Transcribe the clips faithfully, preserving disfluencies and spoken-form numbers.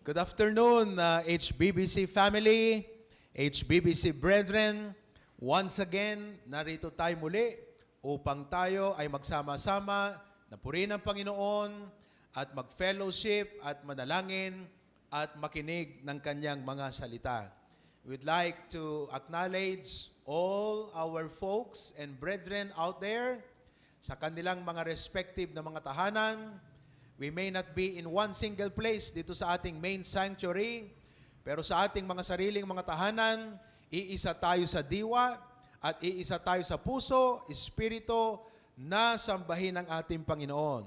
Good afternoon, uh, H B B C family, H B B C brethren. Once again, narito tayo muli upang tayo ay magsama-sama na purihin ang Panginoon at mag-fellowship at manalangin at makinig ng kanyang mga salita. We'd like to acknowledge all our folks and brethren out there sa kanilang mga respective na mga tahanan. We may not be in one single place dito sa ating main sanctuary, pero sa ating mga sariling mga tahanan, iisa tayo sa diwa at iisa tayo sa puso, espiritu, na sambahin ang ating Panginoon.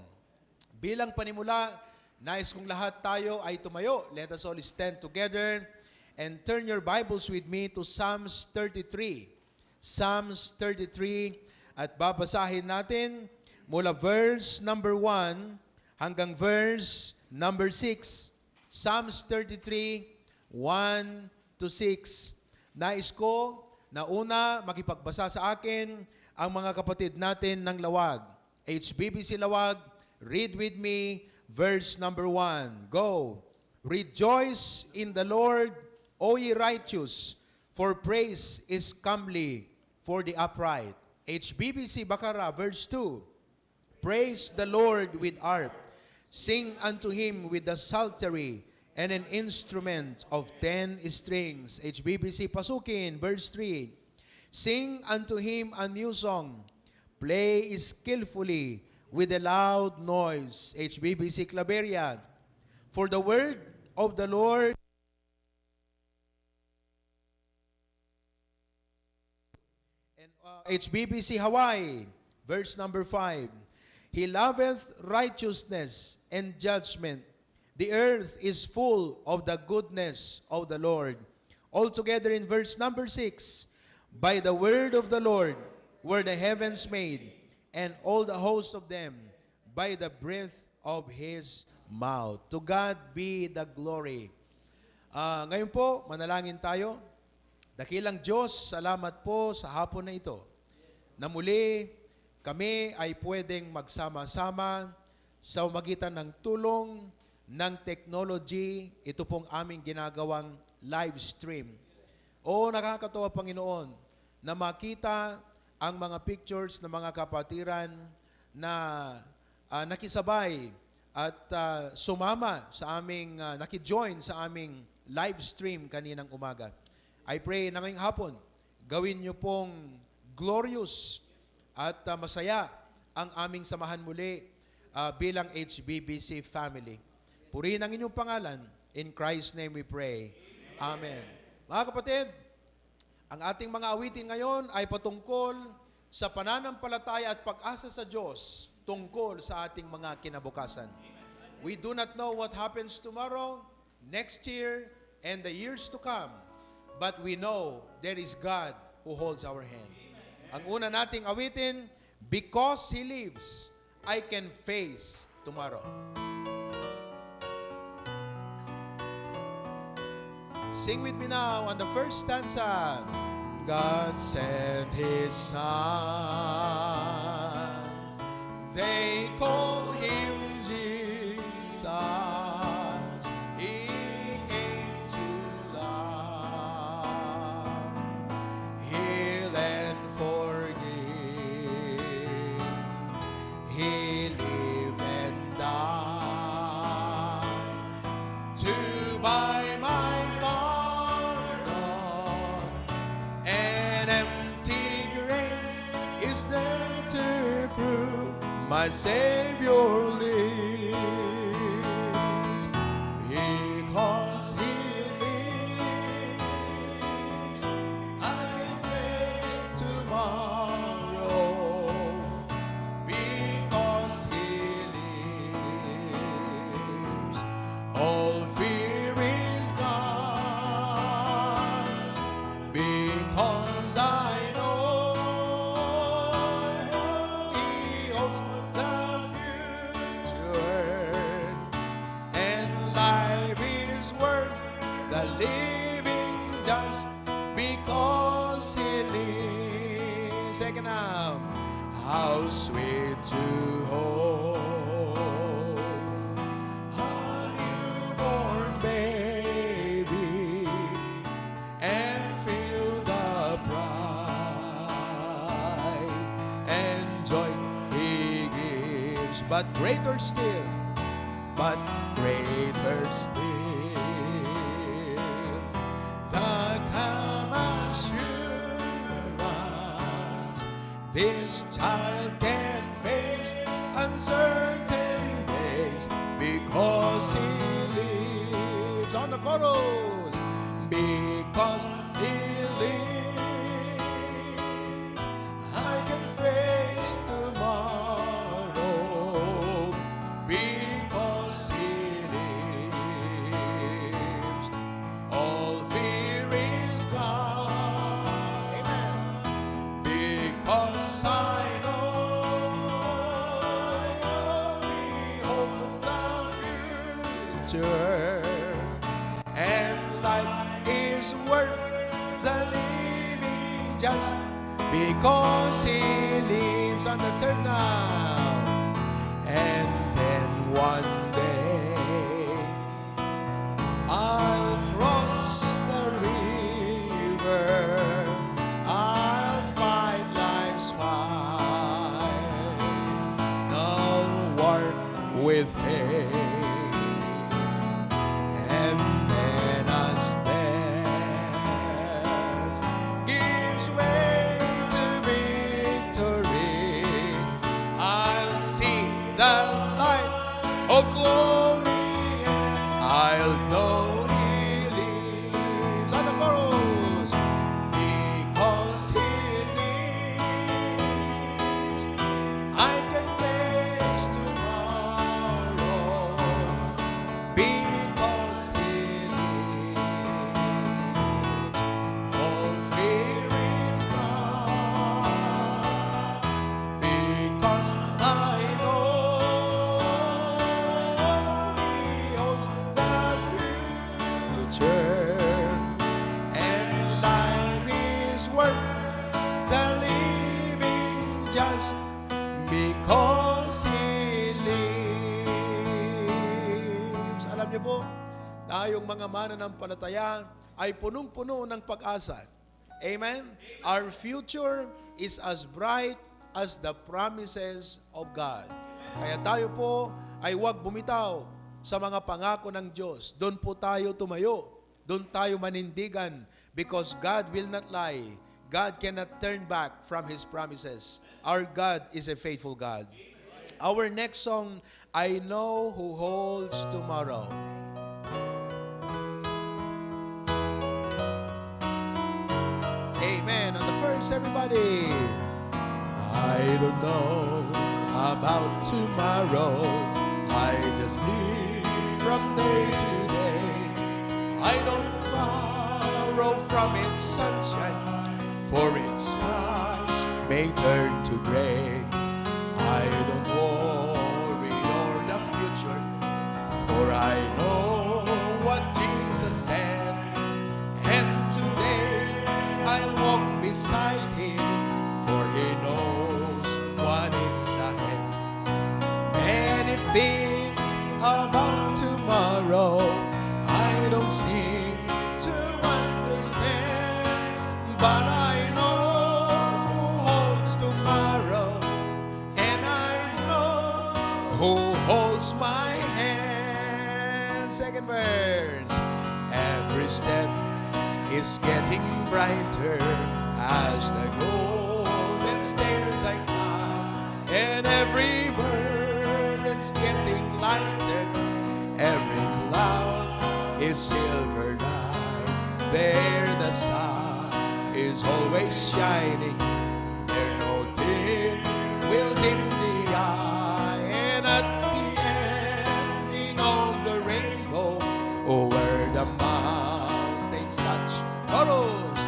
Bilang panimula, nais kong lahat tayo ay tumayo. Let us all stand together and turn your Bibles with me to Psalms thirty-three. Psalms thirty-three, at babasahin natin mula verse number one hanggang verse number six. Psalms thirty-three, one to six. Nais ko na una makipagbasa sa akin ang mga kapatid natin ng Lawag. H B B C Lawag, read with me verse number one. Go. "Rejoice in the Lord, O ye righteous, for praise is comely for the upright." H B B C Bakara, verse two. "Praise the Lord with harp. Sing unto him with the psaltery and an instrument of ten strings." H B B C Pasukin, verse three. "Sing unto him a new song. Play skillfully with a loud noise." H B B C Claveria, "For the word of the Lord." And, uh, H B B C Hawaii, verse number five. "He loveth righteousness and judgment. The earth is full of the goodness of the Lord." All together in verse number six. "By the word of the Lord were the heavens made, and all the hosts of them by the breath of his mouth." To God be the glory. Ah, ngayon po, manalangin tayo. Dakilang Diyos, salamat po sa hapon na ito na muli kami ay pwedeng magsama-sama sa pamagitan ng tulong ng technology, ito pong aming ginagawang live stream. Oo, nakakatuwa, Panginoon, na makita ang mga pictures ng mga kapatiran na, ah, nakisabay at, ah, sumama sa aming, ah, nakijoin sa aming live stream kaninang umaga. I pray na ngayong hapon, gawin niyo pong glorious at, ah, masaya ang aming samahan muli, ah, bilang H B B C family. Purihin ang inyong pangalan. In Christ's name we pray. Amen. Mga kapatid, ang ating mga awitin ngayon ay patungkol sa pananampalataya at pag-asa sa Diyos tungkol sa ating mga kinabukasan. We do not know what happens tomorrow, next year, and the years to come, but we know there is God who holds our hand. Ang una nating awitin, "Because He lives, I can face tomorrow." Sing with me now on the first stanza. "God sent His Son. They call Him Jesus. He came to love, heal, and forgive. He lived and died to buy my pardon. An empty grave is there to prove my Savior lives. Because He lives, I can face tomorrow. Because He lives, all fear is gone. Because I know He holds the future, and life is worth the living just because He lives." Second half. How sweet to hold a newborn baby. But greater still, but greater still, the calm assurance this child can face uncertain days because he lives. On the chorus, because he lives, I can face tomorrow because he lives. All fear is gone. Amen. Because I know he holds the future. And life is worth the living just because he lives on the turn now. And then one day, I'll cross the river. I'll fight life's fight. No war with pain. And then as death gives way to victory, I'll see the light of glory. I'll know he lives. On the chorus. Because he lives, I can face tomorrow. Because he lives, all fear is gone. Because I know he holds the future, and life is worth the living just because he lives. Alam niyo po, tayong mga mananampalataya ay punong-puno ng pag-asa. Amen? Our future is as bright as the promises of God. Kaya tayo po ay huwag bumitaw sa mga pangako ng Diyos. Doon po tayo tumayo. Doon tayo manindigan because God will not lie. God cannot turn back from His promises. Our God is a faithful God. Our next song, I Know Who Holds Tomorrow. Amen. On the first, everybody. I don't know about tomorrow. I just live from day to day. I don't borrow from its sunshine, for its skies may turn to gray. I don't worry o'er the future, for I know what Jesus said. And today I'll walk beside him, for he knows what is ahead. Many things about tomorrow I don't seem to understand, but I know who holds tomorrow, and I know who holds my hand. Second verse. Every step is getting brighter as the golden stairs I climb, and every burden's getting lighter. Every cloud is silver line. There the sun is always shining. There no tear will dim the eye. And at the ending of the rainbow, where the mountains touch, follows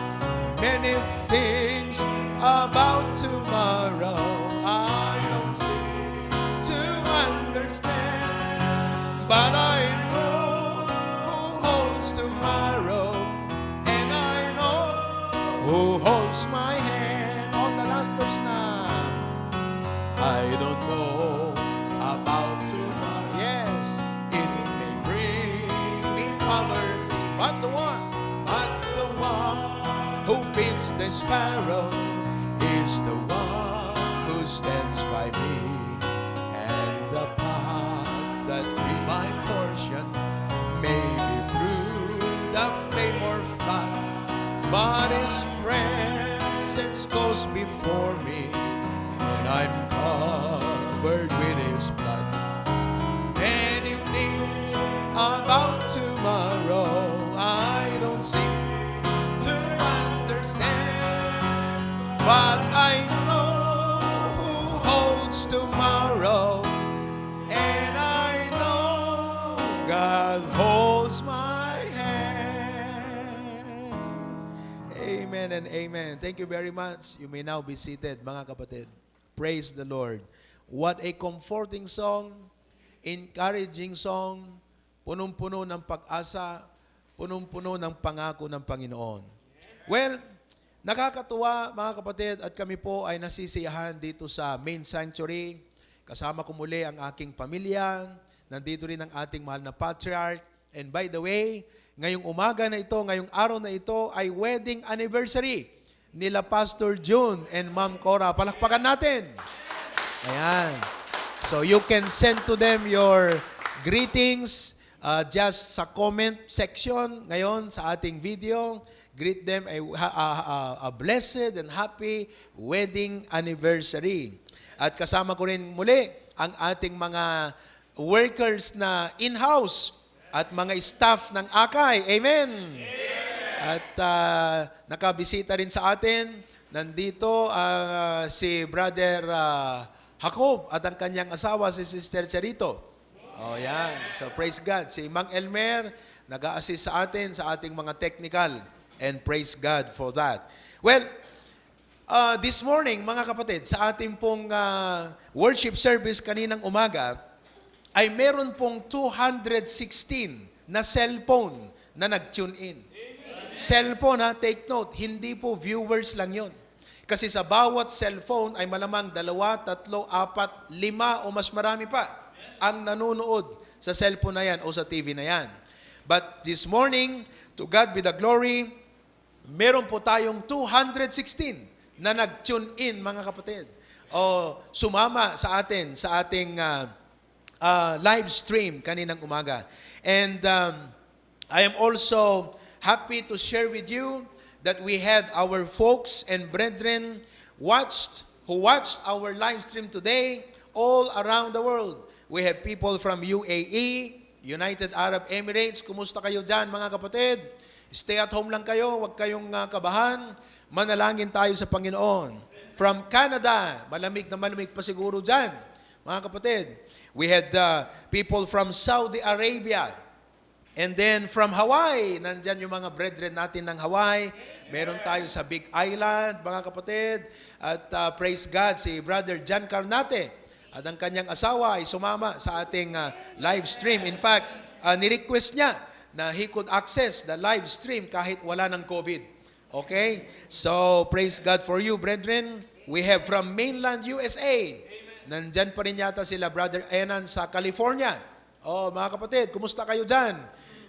many things about tomorrow I don't seem to understand, but I know who holds tomorrow, and I know who holds my hand. On the last verse na. I don't know about tomorrow. Yes, it may bring me poverty, but the one, but the one who feeds the sparrow is the one who stands by me. And The path that be my portion, maybe through the flame or flood, but His presence goes before me, and I'm covered with His blood. Many things about tomorrow I don't seem to understand, but I know who holds tomorrow, and I know God holds my hand. Amen and amen. Thank you very much. You may now be seated, mga kapatid. Praise the Lord. What a comforting song, encouraging song, punong-puno ng pag-asa, punong-puno ng pangako ng Panginoon. Well, nakakatuwa, mga kapatid, at kami po ay nasisiyahan dito sa main sanctuary. Kasama ko muli ang aking pamilya. Nandito rin ang ating mahal na patriarch. And by the way, ngayong umaga na ito, ngayong araw na ito ay wedding anniversary nila Pastor June and Ma'am Cora. Palakpakan natin. Ayan. So you can send to them your greetings, uh, just sa comment section ngayon sa ating video. Greet them a, a, a, a blessed and happy wedding anniversary. At kasama ko rin muli ang ating mga workers na in-house at mga staff ng Akay. Amen! At, ah, nakabisita rin sa atin, nandito, ah, si Brother, ah, Jacob at ang kanyang asawa, si Sister Charito. Oh, yan. So, praise God. Si Mang Elmer, nag-a-assist sa atin sa ating mga technical. And praise God for that. Well, ah, this morning, mga kapatid, sa ating pong, ah, worship service kaninang umaga, ay meron pong two hundred sixteen na cellphone na nag-tune in. Cellphone, ha, take note, hindi po viewers lang yon. Kasi sa bawat cellphone ay malamang dalawa, tatlo, apat, lima o mas marami pa ang nanonood sa cellphone na yan o sa T V na yan. But this morning, to God be the glory, meron po tayong two hundred sixteen na nag-tune in, mga kapatid. O sumama sa atin, sa ating, ah, ah, live stream kaninang umaga. And, um, I am also happy to share with you that we had our folks and brethren watched, who watched our live stream today all around the world. We have people from U A E, United Arab Emirates. Kumusta kayo dyan, mga kapatid? Stay at home lang kayo, huwag kayong, ah, kabahan. Manalangin tayo sa Panginoon. From Canada, malamig na malamig pa siguro dyan, mga kapatid. We had, uh, people from Saudi Arabia. And then from Hawaii, nandyan yung mga brethren natin ng Hawaii. Meron tayo sa Big Island, mga kapatid. At, uh, praise God, si Brother John Carnate at ang kanyang asawa ay sumama sa ating, uh, live stream. In fact, uh, ni-request niya na he could access the live stream kahit wala ng COVID. Okay? So, praise God for you, brethren. We have from mainland U S A. Nandyan pa rin yata sila, Brother Enan sa California. Oh, mga kapatid, kumusta kayo dyan?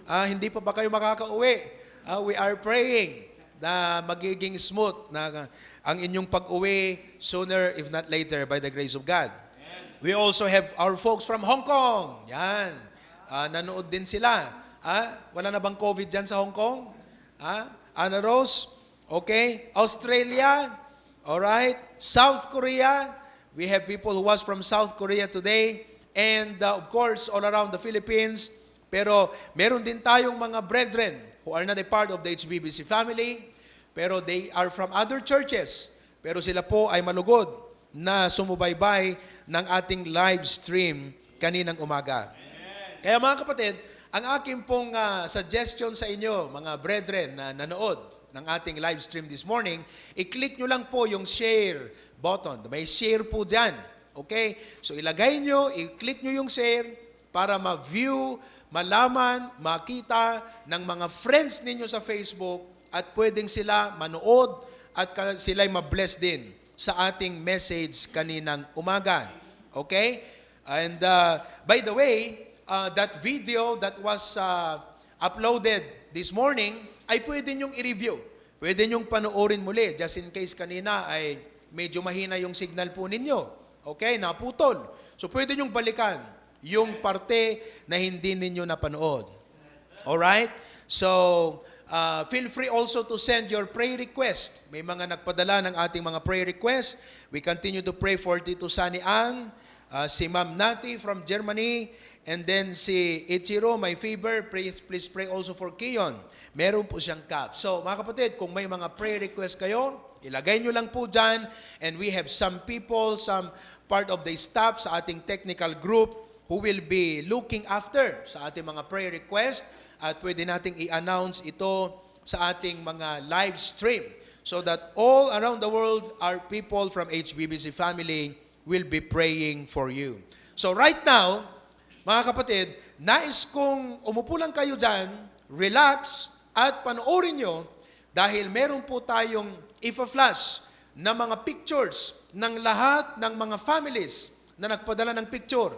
Ah, hindi pa ba kayo makakauwi? Ah, we are praying na magiging smooth na ang inyong pag-uwi sooner, if not later, by the grace of God. We also have our folks from Hong Kong. Yan. Ah, nanood din sila. Ah, wala na bang COVID dyan sa Hong Kong? Ha? Ana Rose? Okay. Australia? Alright. South Korea? We have people who was from South Korea today. And, uh, of course, all around the Philippines. Pero meron din tayong mga brethren who are not a part of the H B B C family, pero they are from other churches. Pero sila po ay malugod na sumubaybay ng ating live stream kaninang umaga. Kaya, mga kapatid, ang akin pong, ah, suggestion sa inyo, mga brethren na nanood ng ating live stream this morning, i-click nyo lang po yung share button. May share po dyan. Okay? So, ilagay nyo, i-click nyo yung share para ma-view, malaman, makita ng mga friends ninyo sa Facebook at pwedeng sila manood at ka-, sila'y ma-bless din sa ating message kaninang umaga. Okay? And, uh, by the way, uh, that video that was, uh, uploaded this morning ay pwede niyong i-review. Pwede niyong panoorin muli, just in case kanina ay medyo mahina yung signal po ninyo. Okay, naputol. So, pwede niyong balikan yung parte na hindi ninyo napanood. Alright? So, uh, feel free also to send your prayer request. May mga nagpadala ng ating mga prayer request. We continue to pray for Tito Sani Ang, uh, si Ma'am Nati from Germany, and then si Ichiro, may fever. Please, please pray also for Kion. Meron po siyang cough. So, mga kapatid, kung may mga prayer request kayo, ilagay nyo lang po dyan. And we have some people, some part of the staff sa ating technical group who will be looking after sa ating mga prayer request. At pwede nating i-announce ito sa ating mga live stream so that all around the world, our people from H B B C family will be praying for you. So right now, mga kapatid, nais kong umupo lang kayo dyan, relax, at panoorin nyo dahil meron po tayong ipa-flash na mga pictures ng lahat ng mga families na nagpadala ng picture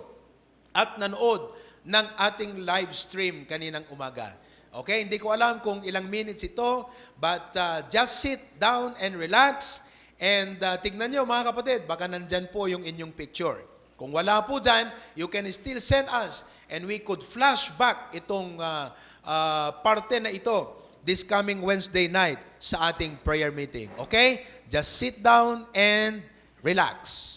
at nanood ng ating live stream kaninang umaga. Okay, hindi ko alam kung ilang minutes ito, but uh, just sit down and relax. And uh, tignan nyo, mga kapatid, baka nandyan po yung inyong picture. Kung wala po dyan, you can still send us and we could flash back itong uh, uh, parte na ito this coming Wednesday night sa ating prayer meeting. Okay? Just sit down and relax.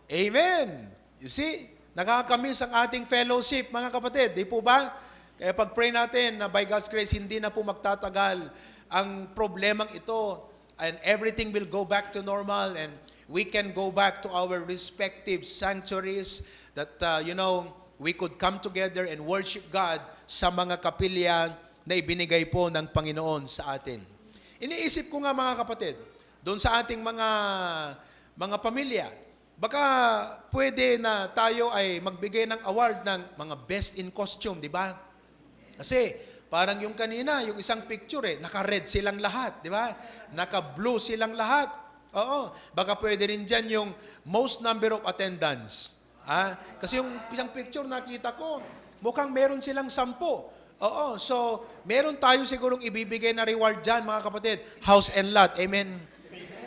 Amen! You see? Nakakamiss ang ating fellowship, mga kapatid. Di po ba? Kaya pag-pray natin na by God's grace, hindi na po magtatagal ang problemang ito. And everything will go back to normal and we can go back to our respective sanctuaries that, uh, you know, we could come together and worship God sa mga kapilya na ibinigay po ng Panginoon sa atin. Iniisip ko nga, mga kapatid, doon sa ating mga, mga pamilya, baka pwede na tayo ay magbigay ng award ng mga best in costume, di ba? Kasi parang yung kanina, yung isang picture eh, naka-red silang lahat, di ba? Naka-blue silang lahat. Oo, baka pwede rin dyan yung most number of attendance. Ah, kasi yung isang picture nakita ko, mukhang meron silang sampu. Oo, so meron tayo sigurong ibibigay na reward dyan, mga kapatid. House and lot, amen?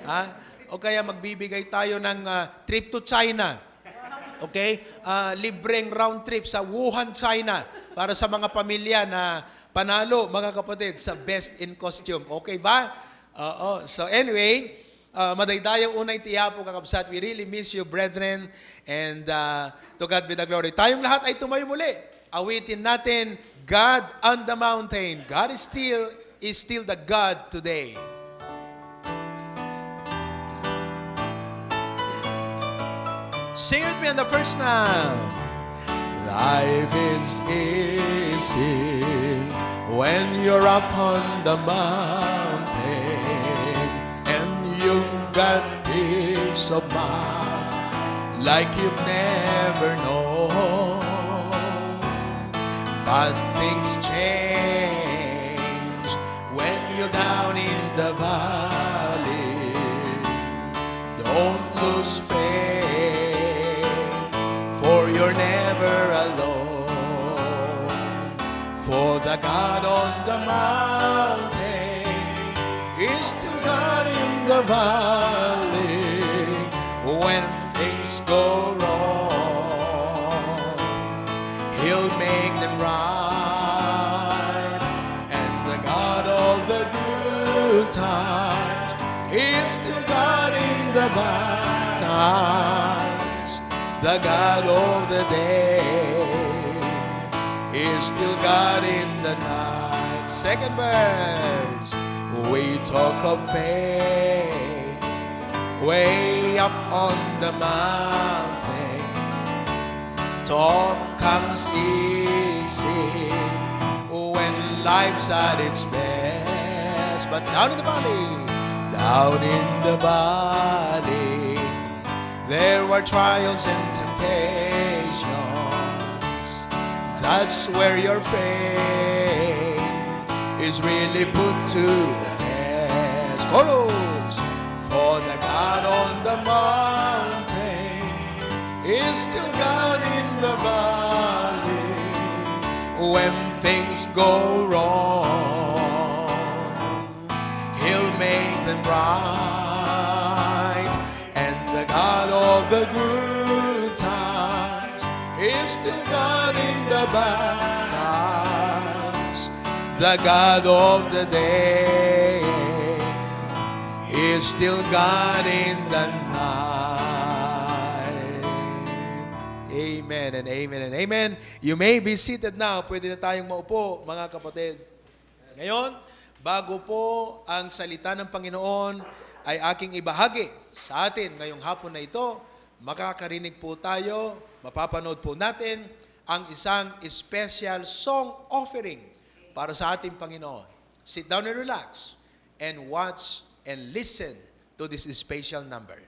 Ha? O kaya magbibigay tayo ng ah, trip to China. Okay? Ah, libreng round trip sa Wuhan, China para sa mga pamilya na panalo, mga kapatid, sa best in costume. Okay ba? Oo. So anyway, ah, madaydayaw unay ti Apo, kakabsat. We really miss you, brethren. And ah, to God be the glory. Tayong lahat ay tumayo muli. Awitin natin, God on the mountain. God is still is still the God today. Sing with me on the first now. Life is easy when you're up on the mountain and you've got peace of mind like you've never known. But things change when you're down in the valley. Don't lose faith, for you're never alone. For the God on the mountain is still God in the valley. When things go wrong, He'll make them right. And the God of the good times is still God in the bad times. The God of the day is still God in the night. Second verse, we talk of faith way up on the mountain. Talk comes easy when life's at its best. But down in the valley, down in the valley, there were trials and temptations. That's where your faith is really put to the test. Chorus! For the God on the mountain is still God in the valley. When things go wrong, He'll make them right. And the God of the good times is still God in the bad times. The God of the day is still God in the night. Amen and amen and amen. You may be seated now. Pwede na tayong maupo, mga kapatid. Ngayon, bago po ang salita ng Panginoon ay aking ibahagi sa atin ngayong hapon na ito, makakarinig po tayo, mapapanood po natin ang isang special song offering para sa ating Panginoon. Sit down and relax and watch and listen to this special number.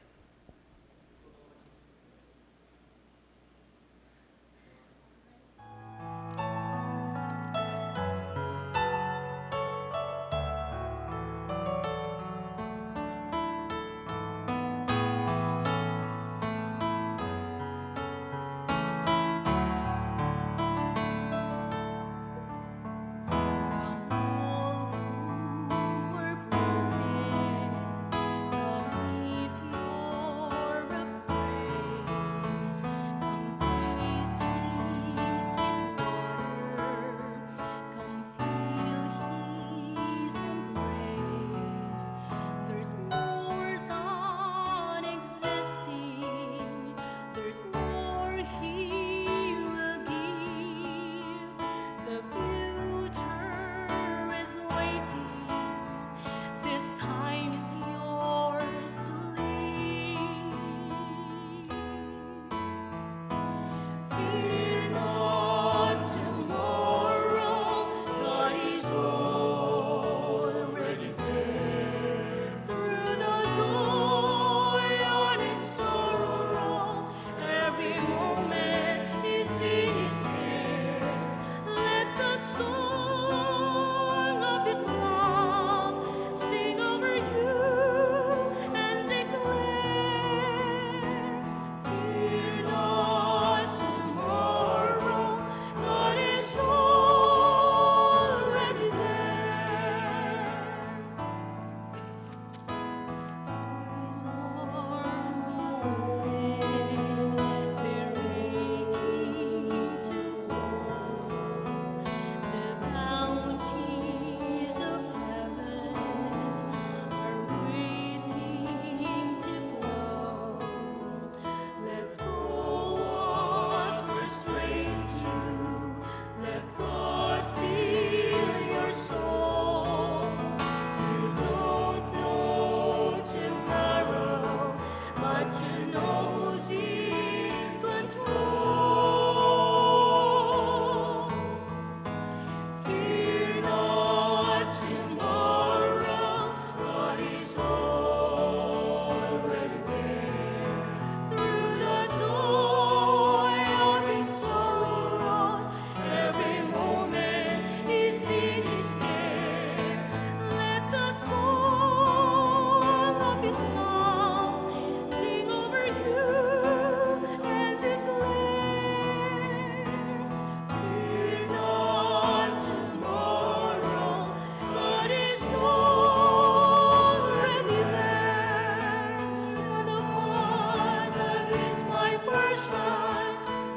Son,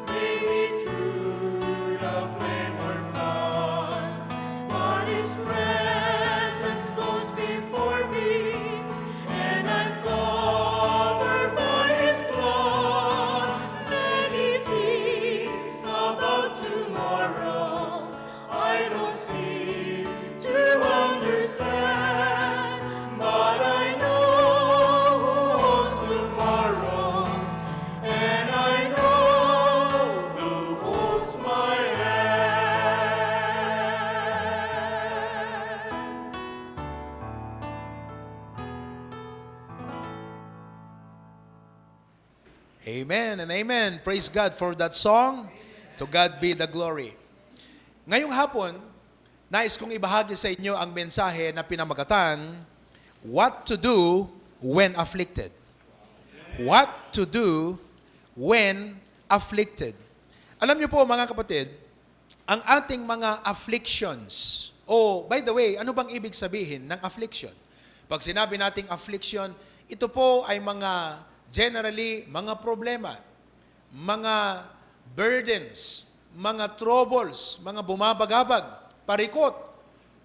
maybe through the flames or flood, but His presence goes before me, and I'm covered by His blood. Many things about tomorrow I don't seem to understand, but I know who holds tomorrow, and I know who holds my hand. Amen and amen. Praise God for that song. To God be the glory. Ngayong hapon, nais kong ibahagi sa inyo ang mensahe na pinamagatang, What to Do When Afflicted. What to Do When Afflicted. Alam niyo po, mga kapatid, ang ating mga afflictions, o, by the way, ano bang ibig sabihin ng affliction? Pag sinabi nating affliction, ito po ay mga, generally, mga problema, mga burdens, mga troubles, mga bumabagabag, parikot,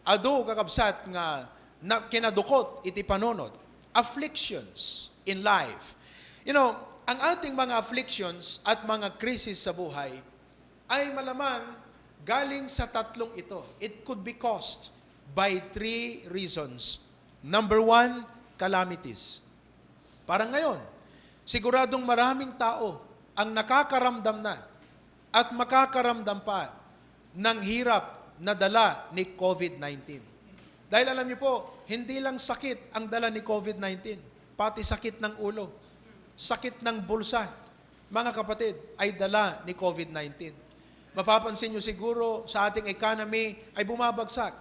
adu, kakabsat, nga na, kinadukot iti panunot. Afflictions in life. You know, ang ating mga afflictions at mga krisis sa buhay ay malamang galing sa tatlong ito. It could be caused by three reasons. Number one, calamities. Parang ngayon, siguradong maraming tao ang nakakaramdam na at makakaramdam pa ng hirap na dala ni covid nineteen. Dahil alam niyo po, hindi lang sakit ang dala ni covid nineteen, pati sakit ng ulo, sakit ng bulsa, mga kapatid, ay dala ni covid nineteen. Mapapansin niyo siguro sa ating economy ay bumabagsak.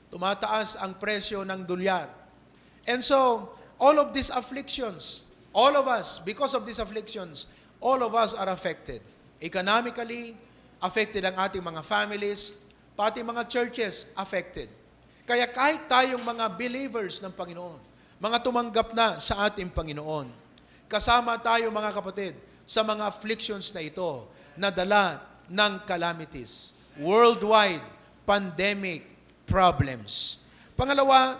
Tumataas ang presyo ng dolyar. And so, all of these afflictions, all of us, because of these afflictions, all of us are affected. Economically, affected ang ating mga families, pati mga churches affected. Kaya kahit tayong mga believers ng Panginoon, mga tumanggap na sa ating Panginoon, kasama tayo, mga kapatid, sa mga afflictions na ito na dala ng calamities, worldwide pandemic problems. Pangalawa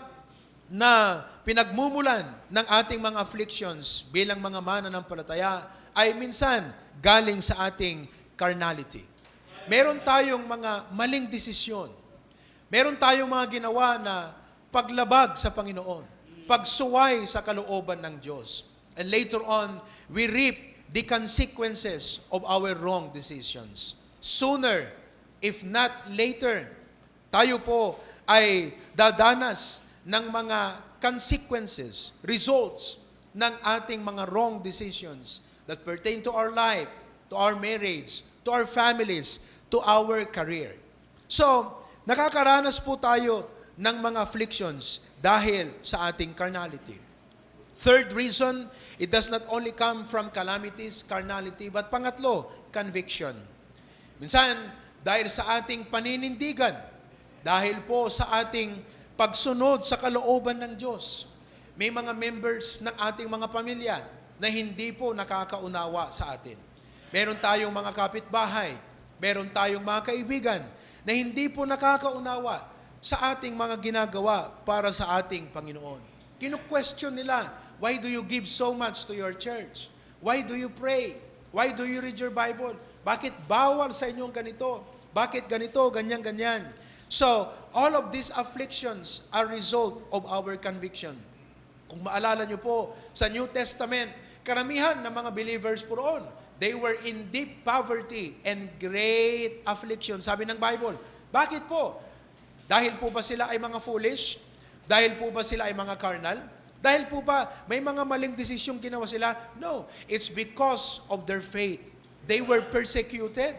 na pinagmumulan ng ating mga afflictions bilang mga mananampalataya ay minsan galing sa ating carnality. Meron tayong mga maling desisyon. Meron tayong mga ginawa na paglabag sa Panginoon, pagsuway sa kalooban ng Diyos. And later on, we reap the consequences of our wrong decisions. Sooner, if not later, tayo po ay dadanas ng mga consequences, results ng ating mga wrong decisions that pertain to our life, to our marriage, to our families, to our career. So, nakakaranas po tayo ng mga afflictions dahil sa ating carnality. Third reason, it does not only come from calamities, carnality, but pangatlo, conviction. Minsan, dahil sa ating paninindigan, dahil po sa ating pagsunod sa kalooban ng Diyos, may mga members ng ating mga pamilya na hindi po nakakaunawa sa atin. Meron tayong mga kapitbahay, meron tayong mga kaibigan na hindi po nakakaunawa sa ating mga ginagawa para sa ating Panginoon. Kinu-question nila, "Why do you give so much to your church? Why do you pray? Why do you read your Bible? Bakit bawal sa inyo ang ganito? Bakit ganito, ganyan, ganyan?" So, all of these afflictions are result of our conviction. Kung maalala niyo po, sa New Testament, karamihan ng mga believers po roon, they were in deep poverty and great affliction, sabi ng Bible. Bakit po? Dahil po ba sila ay mga foolish? Dahil po ba sila ay mga carnal? Dahil po ba may mga maling desisyong ginawa sila? No, it's because of their faith. They were persecuted.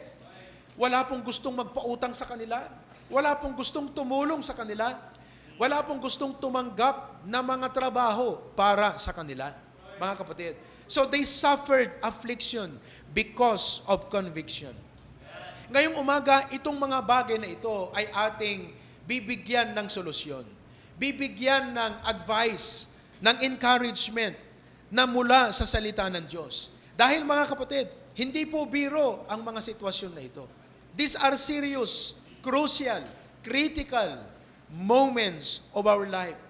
Wala pong gustong magpautang sa kanila. Wala pong gustong tumulong sa kanila. Wala pong gustong tumanggap na mga trabaho para sa kanila, mga kapatid. So they suffered affliction because of conviction. Ngayong umaga, itong mga bagay na ito ay ating bibigyan ng solusyon. Bibigyan ng advice, ng encouragement na mula sa salita ng Diyos. Dahil, mga kapatid, Hindi po biro ang mga sitwasyon na ito. These are serious, crucial, critical moments of our life.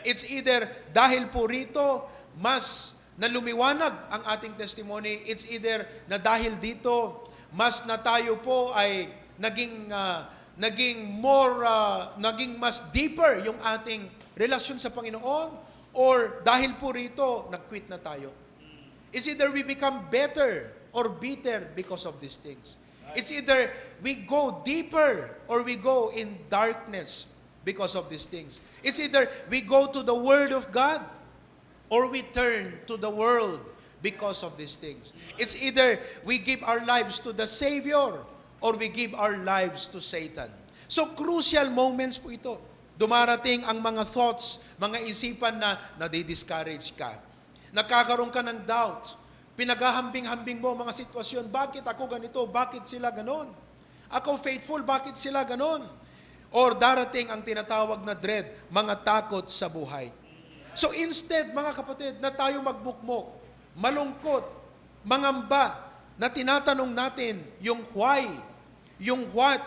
It's either dahil po rito, mas na lumiwanag ang ating testimony. It's either na dahil dito, mas na tayo po ay naging, ah, naging more, ah, naging mas deeper yung ating relasyon sa Panginoon, or dahil po rito, nag-quit na tayo. It's either we become better or bitter because of these things. It's either we go deeper or we go in darkness because of these things. It's either we go to the Word of God or we turn to the world because of these things. It's either we give our lives to the Savior or we give our lives to Satan. So, crucial moments po ito. Dumarating ang mga thoughts, mga isipan na nadi-discourage ka. Nagkakaroon ka ng doubt. Pinaghahambing-hambing mo mga sitwasyon, "Bakit ako ganito? Bakit sila ganon? Ako faithful, bakit sila ganon?" Or darating ang tinatawag na dread, mga takot sa buhay. So instead, mga kapatid, na tayo magmukmok, malungkot, mangamba, na tinatanong natin yung why, yung what,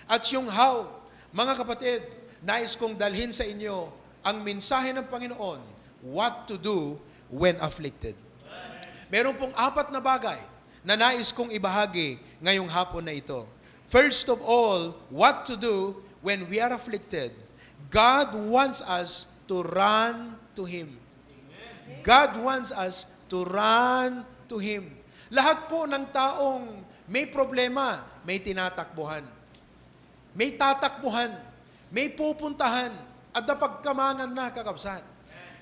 at yung how. Mga kapatid, nais kong dalhin sa inyo ang mensahe ng Panginoon, what to do when afflicted. Meron pong apat na bagay na nais kong ibahagi ngayong hapon na ito. First of all, what to do when we are afflicted. God wants us to run to Him. God wants us to run to Him. Lahat po ng taong may problema, may tinatakbuhan. May tatakbuhan, may pupuntahan, at napagkamangan na, kakabsat.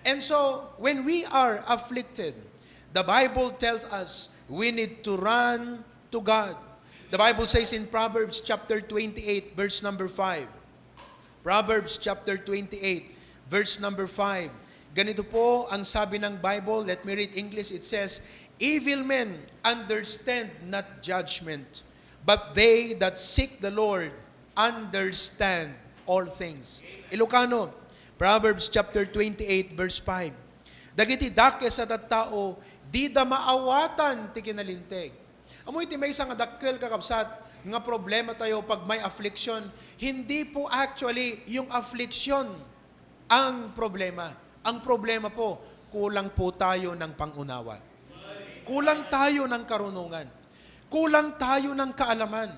And so, when we are afflicted, the Bible tells us we need to run to God. The Bible says in Proverbs chapter twenty-eight, verse number five, Proverbs chapter twenty-eight, verse number five. Ganito po ang sabi ng Bible. Let me read English. It says, "Evil men understand not judgment, but they that seek the Lord understand all things." Ilocano, Proverbs chapter twenty-eight, verse five. Dagiti dakes a tattao, dida maawatan ti kinalinteg. Amoy ti maysa nga dakkel, kakabsat, nga problema tayo pag may affliction, hindi po actually yung affliction ang problema. Ang problema po, kulang po tayo ng pangunawa. Kulang tayo ng karunungan. Kulang tayo ng kaalaman.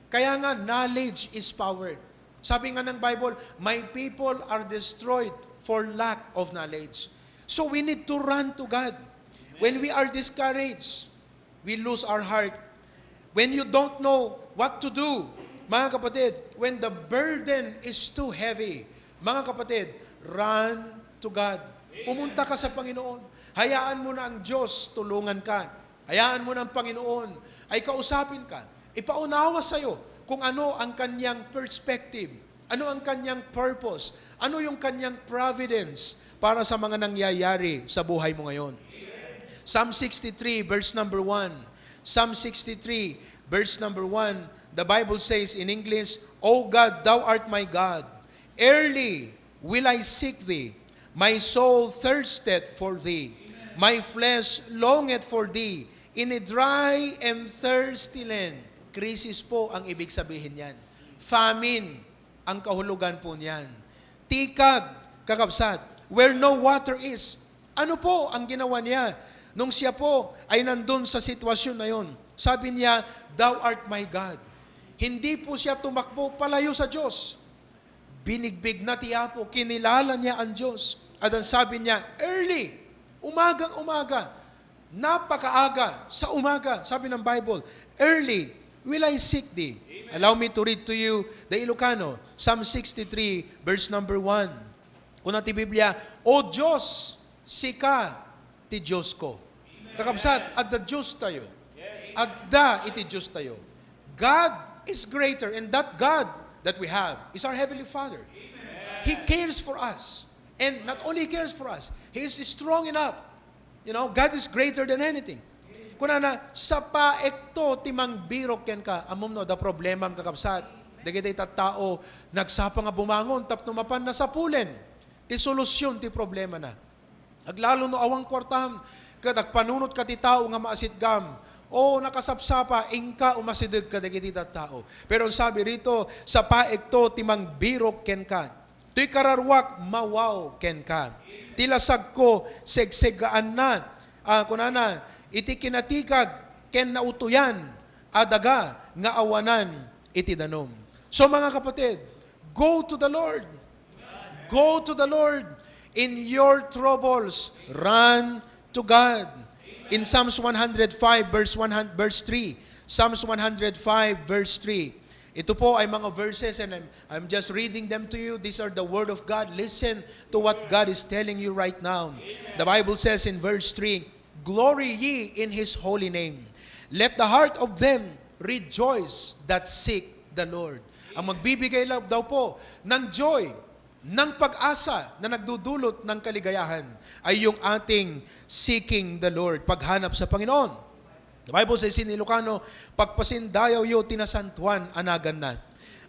Kaya nga, knowledge is power. Sabi nga ng Bible, "My people are destroyed for lack of knowledge." So we need to run to God. When we are discouraged, we lose our heart. When you don't know what to do, mga kapatid, when the burden is too heavy, mga kapatid, run to God. Pumunta ka sa Panginoon. Hayaan mo na ang Diyos tulungan ka. Hayaan mo na ang Panginoon ay kausapin ka. Ipaunawa sa'yo kung ano ang kanyang perspective. Ano ang kanyang purpose? Ano yung kanyang providence para sa mga nangyayari sa buhay mo ngayon? Psalm sixty-three, verse number one. Psalm sixty-three, verse number one, the Bible says in English, "O God, thou art my God. Early will I seek thee. My soul thirsteth for thee. My flesh longeth for thee in a dry and thirsty land." Krisis po ang ibig sabihin niyan. Famine ang kahulugan po niyan. Tikag, kakabsat, where no water is. Ano po ang ginawa niya nung siya po ay nandun sa sitwasyon na yon? Sabi niya, "Thou art my God." Hindi po siya tumakbo palayo sa Diyos. Binigbig na ti Apo, kinilala niya ang Diyos. At ang sabi niya, early, umagang-umaga, napakaaga, sa umaga, sabi ng Bible, "Early will I seek thee." Allow me to read to you the Ilocano, Psalm sixty-three, verse number one. Kuna ti Biblia, "O Dios, sika ti Diosko." Kakabsat, adda Dios tayo. Adda iti Dios tayo. God is greater, and that God that we have is our Heavenly Father. He cares for us. And not only He cares for us, He is strong enough. You know, God is greater than anything. Kunana, "Sapaekto ti mangbirok kenka." Ammom no, adda problemam, kakabsat. Dagiti tattao, nagsapa nga bumangon tapno mapan nasapulen ti solusyon ti problemana. Aglalo no awan kuartam, ket agpanunotka ti tao nga maasitgam, O nakasapsapa, inka umasideg kadagiti tattao. Pero sabi rito, sapaekto ti mangbirok kenka. Toy kararuak, mawaw kenka. Ti lasagko, segsegaanna, ah, kunana, iti kinatikag ken nautoyan a daga nga awanan iti danum. So, mga kapatid, go to the Lord. Go to the Lord in your troubles. Run to God. In Psalms one hundred five, verse one hundred, verse three. Psalms one hundred five, verse three. Ito po ay mga verses, and I'm, I'm just reading them to you. These are the word of God. Listen to what God is telling you right now. The Bible says in verse three, "Glory ye in His holy name. Let the heart of them rejoice that seek the Lord." Ang magbibigay la-, daw po ng joy, ng pag-asa na nagdudulot ng kaligayahan ay yung ating seeking the Lord, paghanap sa Panginoon. The Bible says in Ilocano, "Pagpasindayawyo ti nasantoan a naganna.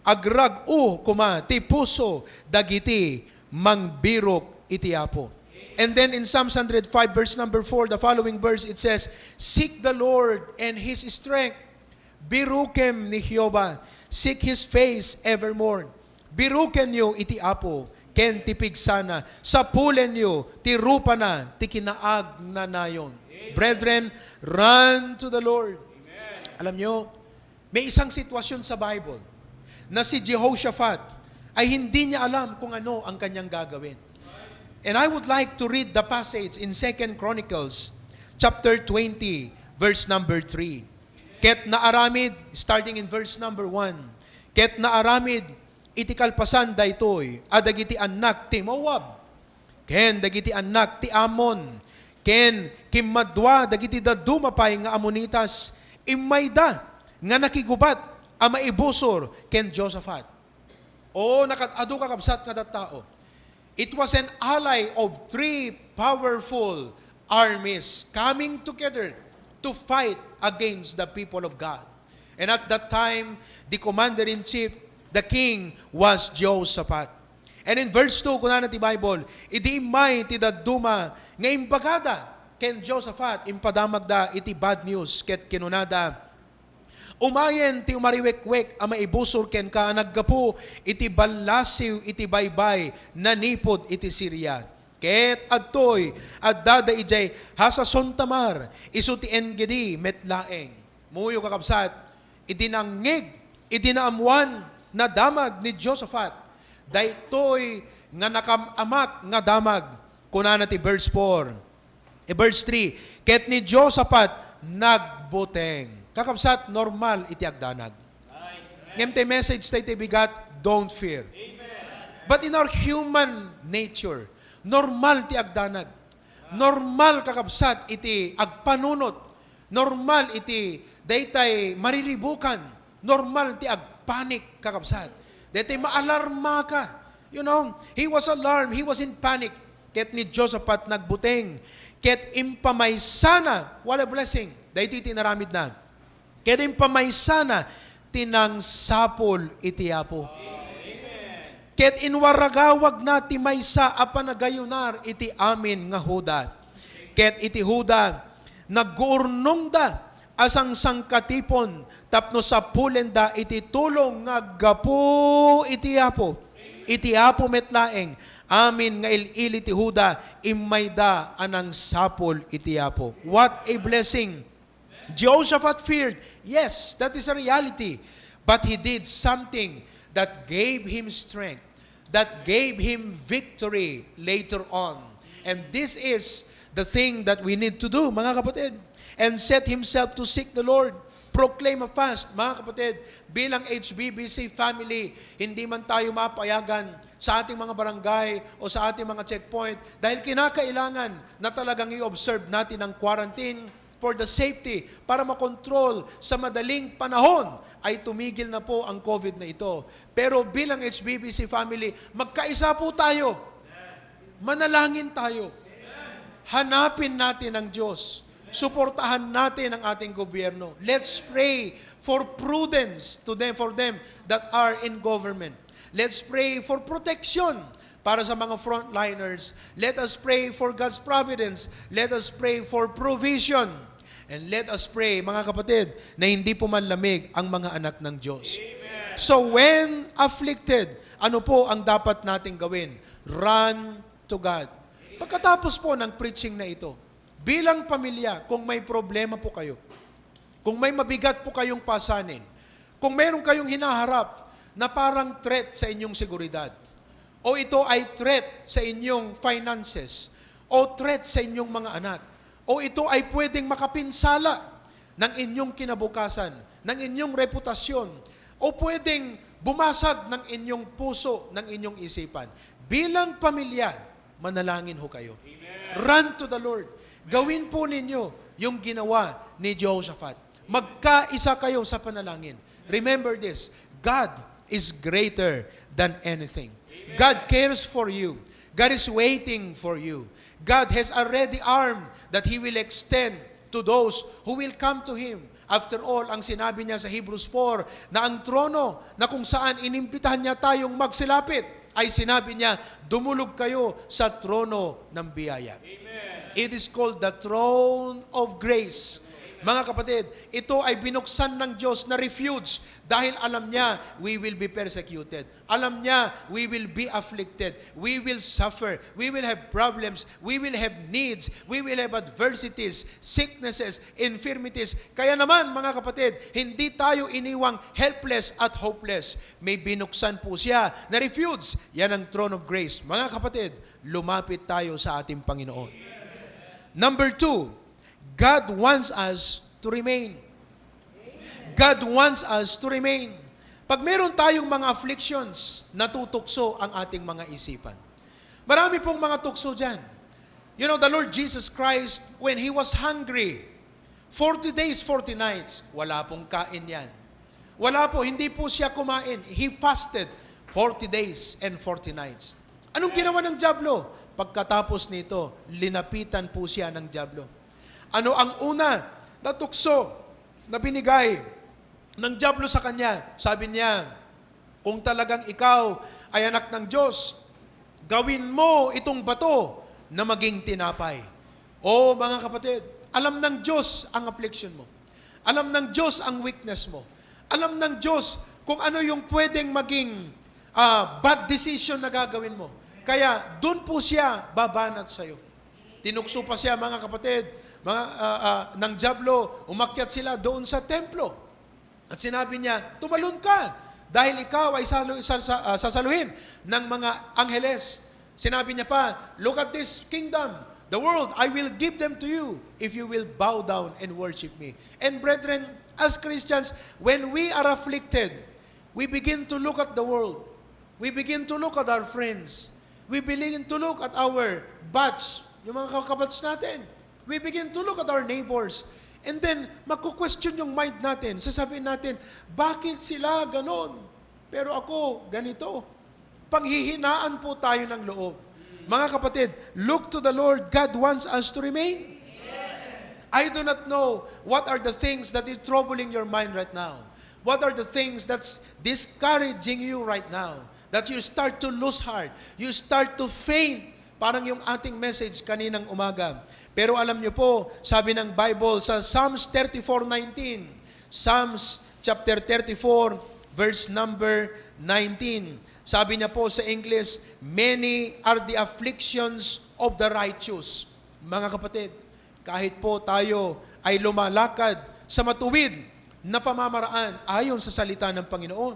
Agrag-o koma ti puso dagiti mangbirok iti Apo." And then in Psalms hundred five, verse number four, the following verse, it says, "Seek the Lord and His strength." Birukem ni Jehovah, seek His face evermore. Birukenyo iti Apo, ken ti pigsana, sapulenyo ti rupana ti kinaagnanayon. Brethren, run to the Lord. Alam nyo, may isang sitwasyon sa Bible na si Jehoshaphat ay hindi niya alam kung ano ang kanyang gagawin. And I would like to read the passage in Second Chronicles chapter twenty, verse number three. Ket naaramid, starting in verse number one, ket naaramid iti kalpasan daytoy a dagiti annak ti Moab, ken dagiti annak ti Ammon, ken kimmadua dagiti dadduma pay nga Ammonitas, immayda nga nakigubat a maibusor ken Jehoshaphat. O, nakat-adu, kakabsat, nga tattao. It was an ally of three powerful armies coming together to fight against the people of God. And at that time, the commander-in-chief, the king, was Jehoshaphat. And in verse two, kunana ti Bible, "Idi immay ti dadduma nga imbagada ken Jehoshaphat, impadamagda iti bad news, ket kinunada, 'Umayen ti umariwekwek a maibusor kenka a naggapu iti ballasiw iti baybay nanipud iti Siria. Ket adtoy, adda idiay Hasason-Tamar, isu ti En-Gedi met laeng.'" Muyo, kakabsat, idi nangngeg, idi naammuan, nadamag ni Jehoshaphat daytoy nga nakam-amak nga damag. Kunana ti verse four, eh, verse three, "Ket ni Jehoshaphat nagbuteng." Kakabsat, normal iti agdanag. Ngem ti message tayo ti bigat, don't fear. But in our human nature, normal ti agdanag. Normal, kakabsat, iti agpanunot. Normal iti daytay mariribukan. Normal ti agpanik, kakabsat. Daytay maalarmaka. You know, he was alarmed, he was in panic. Ket ni Jehoshaphat nagbuteng. Ket impamaysana, what a blessing. Daytoy ti inaramidna. Ket impamaysana ti nangsapul iti Apo. Ket inwaragawagna ti maysa a panagayunar iti amin nga Juda. Ket iti Juda, nagguurnongda a sangsangkatipon tapno sapulenda iti tulong nga aggapu iti Apo. Iti Apo met laeng, amin nga il-ili ti Juda, immayda a nangsapul iti Apo. What a blessing! Jehoshaphat feared. Yes, that is a reality. But he did something that gave him strength, that gave him victory later on. And this is the thing that we need to do, mga kapatid. And set himself to seek the Lord. Proclaim a fast, mga kapatid. Bilang H B B C family, hindi man tayo mapayagan sa ating mga barangay o sa ating mga checkpoint dahil kinakailangan na talagang i-observe natin ang quarantine for the safety, para makontrol sa madaling panahon ay tumigil na po ang COVID na ito. Pero bilang H B B C family, magkaisa po tayo. Manalangin tayo. Hanapin natin ang Diyos. Suportahan natin ang ating gobyerno. Let's pray for prudence to them, for them that are in government. Let's pray for protection para sa mga frontliners. Let us pray for God's providence. Let us pray for provision. And let us pray, mga kapatid, na hindi po manlamig ang mga anak ng Diyos. So when afflicted, ano po ang dapat nating gawin? Run to God. Pagkatapos po ng preaching na ito, bilang pamilya, kung may problema po kayo, kung may mabigat po kayong pasanin, kung meron kayong hinaharap na parang threat sa inyong seguridad, o ito ay threat sa inyong finances, o threat sa inyong mga anak, o ito ay pwedeng makapinsala ng inyong kinabukasan, ng inyong reputasyon, o pwedeng bumasag ng inyong puso, ng inyong isipan. Bilang pamilya, manalangin ho kayo. Run to the Lord. Gawin po ninyo yung ginawa ni Jehoshaphat. Magkaisa kayo sa panalangin. Remember this, God is greater than anything. God cares for you. God is waiting for you. God has a ready arm that He will extend to those who will come to Him. After all, ang sinabi niya sa Hebrews four, na ang trono na kung saan inimbitahan niya tayong magsilapit, ay sinabi niya, "Dumulog kayo sa trono ng biyaya." It is called the throne of grace. Mga kapatid, ito ay binuksan ng Diyos na refuge dahil alam niya we will be persecuted. Alam niya we will be afflicted. We will suffer. We will have problems. We will have needs. We will have adversities, sicknesses, infirmities. Kaya naman, mga kapatid, hindi tayo iniwang helpless at hopeless. May binuksan po siya na refuge. Yan ang throne of grace. Mga kapatid, lumapit tayo sa ating Panginoon. Number two, God wants us to remain. God wants us to remain. Pag meron tayong mga afflictions, natutukso ang ating mga isipan. Marami pong mga tukso dyan. You know, the Lord Jesus Christ, when He was hungry, forty days, forty nights, wala pong kain yan. Wala po, hindi po siya kumain. He fasted forty days and forty nights. Anong ginawa ng Diablo? Pagkatapos nito, linapitan po siya ng Diablo. Ano ang una na tukso na binigay ng Diablo sa kanya? Sabi niya, "Kung talagang ikaw ay anak ng Diyos, gawin mo itong bato na maging tinapay." Oh, mga kapatid, alam ng Diyos ang affliction mo. Alam ng Diyos ang weakness mo. Alam ng Diyos kung ano yung pwedeng maging, ah, bad decision na gagawin mo. Kaya doon po siya babanat sa'yo. Tinukso pa siya, mga kapatid, mga, ah, ah, ng Diablo, umakyat sila doon sa templo. At sinabi niya, "Tumalon ka, dahil ikaw ay salu-, sa-, sa-, ah, sasaluhin ng mga angheles." Sinabi niya pa, "Look at this kingdom, the world, I will give them to you if you will bow down and worship me." And brethren, as Christians, when we are afflicted, we begin to look at the world. We begin to look at our friends. We begin to look at our batch, yung mga kakabatch natin. We begin to look at our neighbors. And then, magko-question yung mind natin. Sasabihin natin, "Bakit sila ganon? Pero ako, ganito." Panghihinaan po tayo ng loob. Mga kapatid, look to the Lord. God wants us to remain. I do not know what are the things that is troubling your mind right now. What are the things that's discouraging you right now? That you start to lose heart. You start to faint. Parang yung ating message kaninang umaga. Pero alam niyo po, sabi ng Bible sa Psalms thirty-four nineteen, Psalms chapter thirty-four, verse number nineteen. Sabi niya po sa English, "Many are the afflictions of the righteous." Mga kapatid, kahit po tayo ay lumalakad sa matuwid na pamamaraan ayon sa salita ng Panginoon,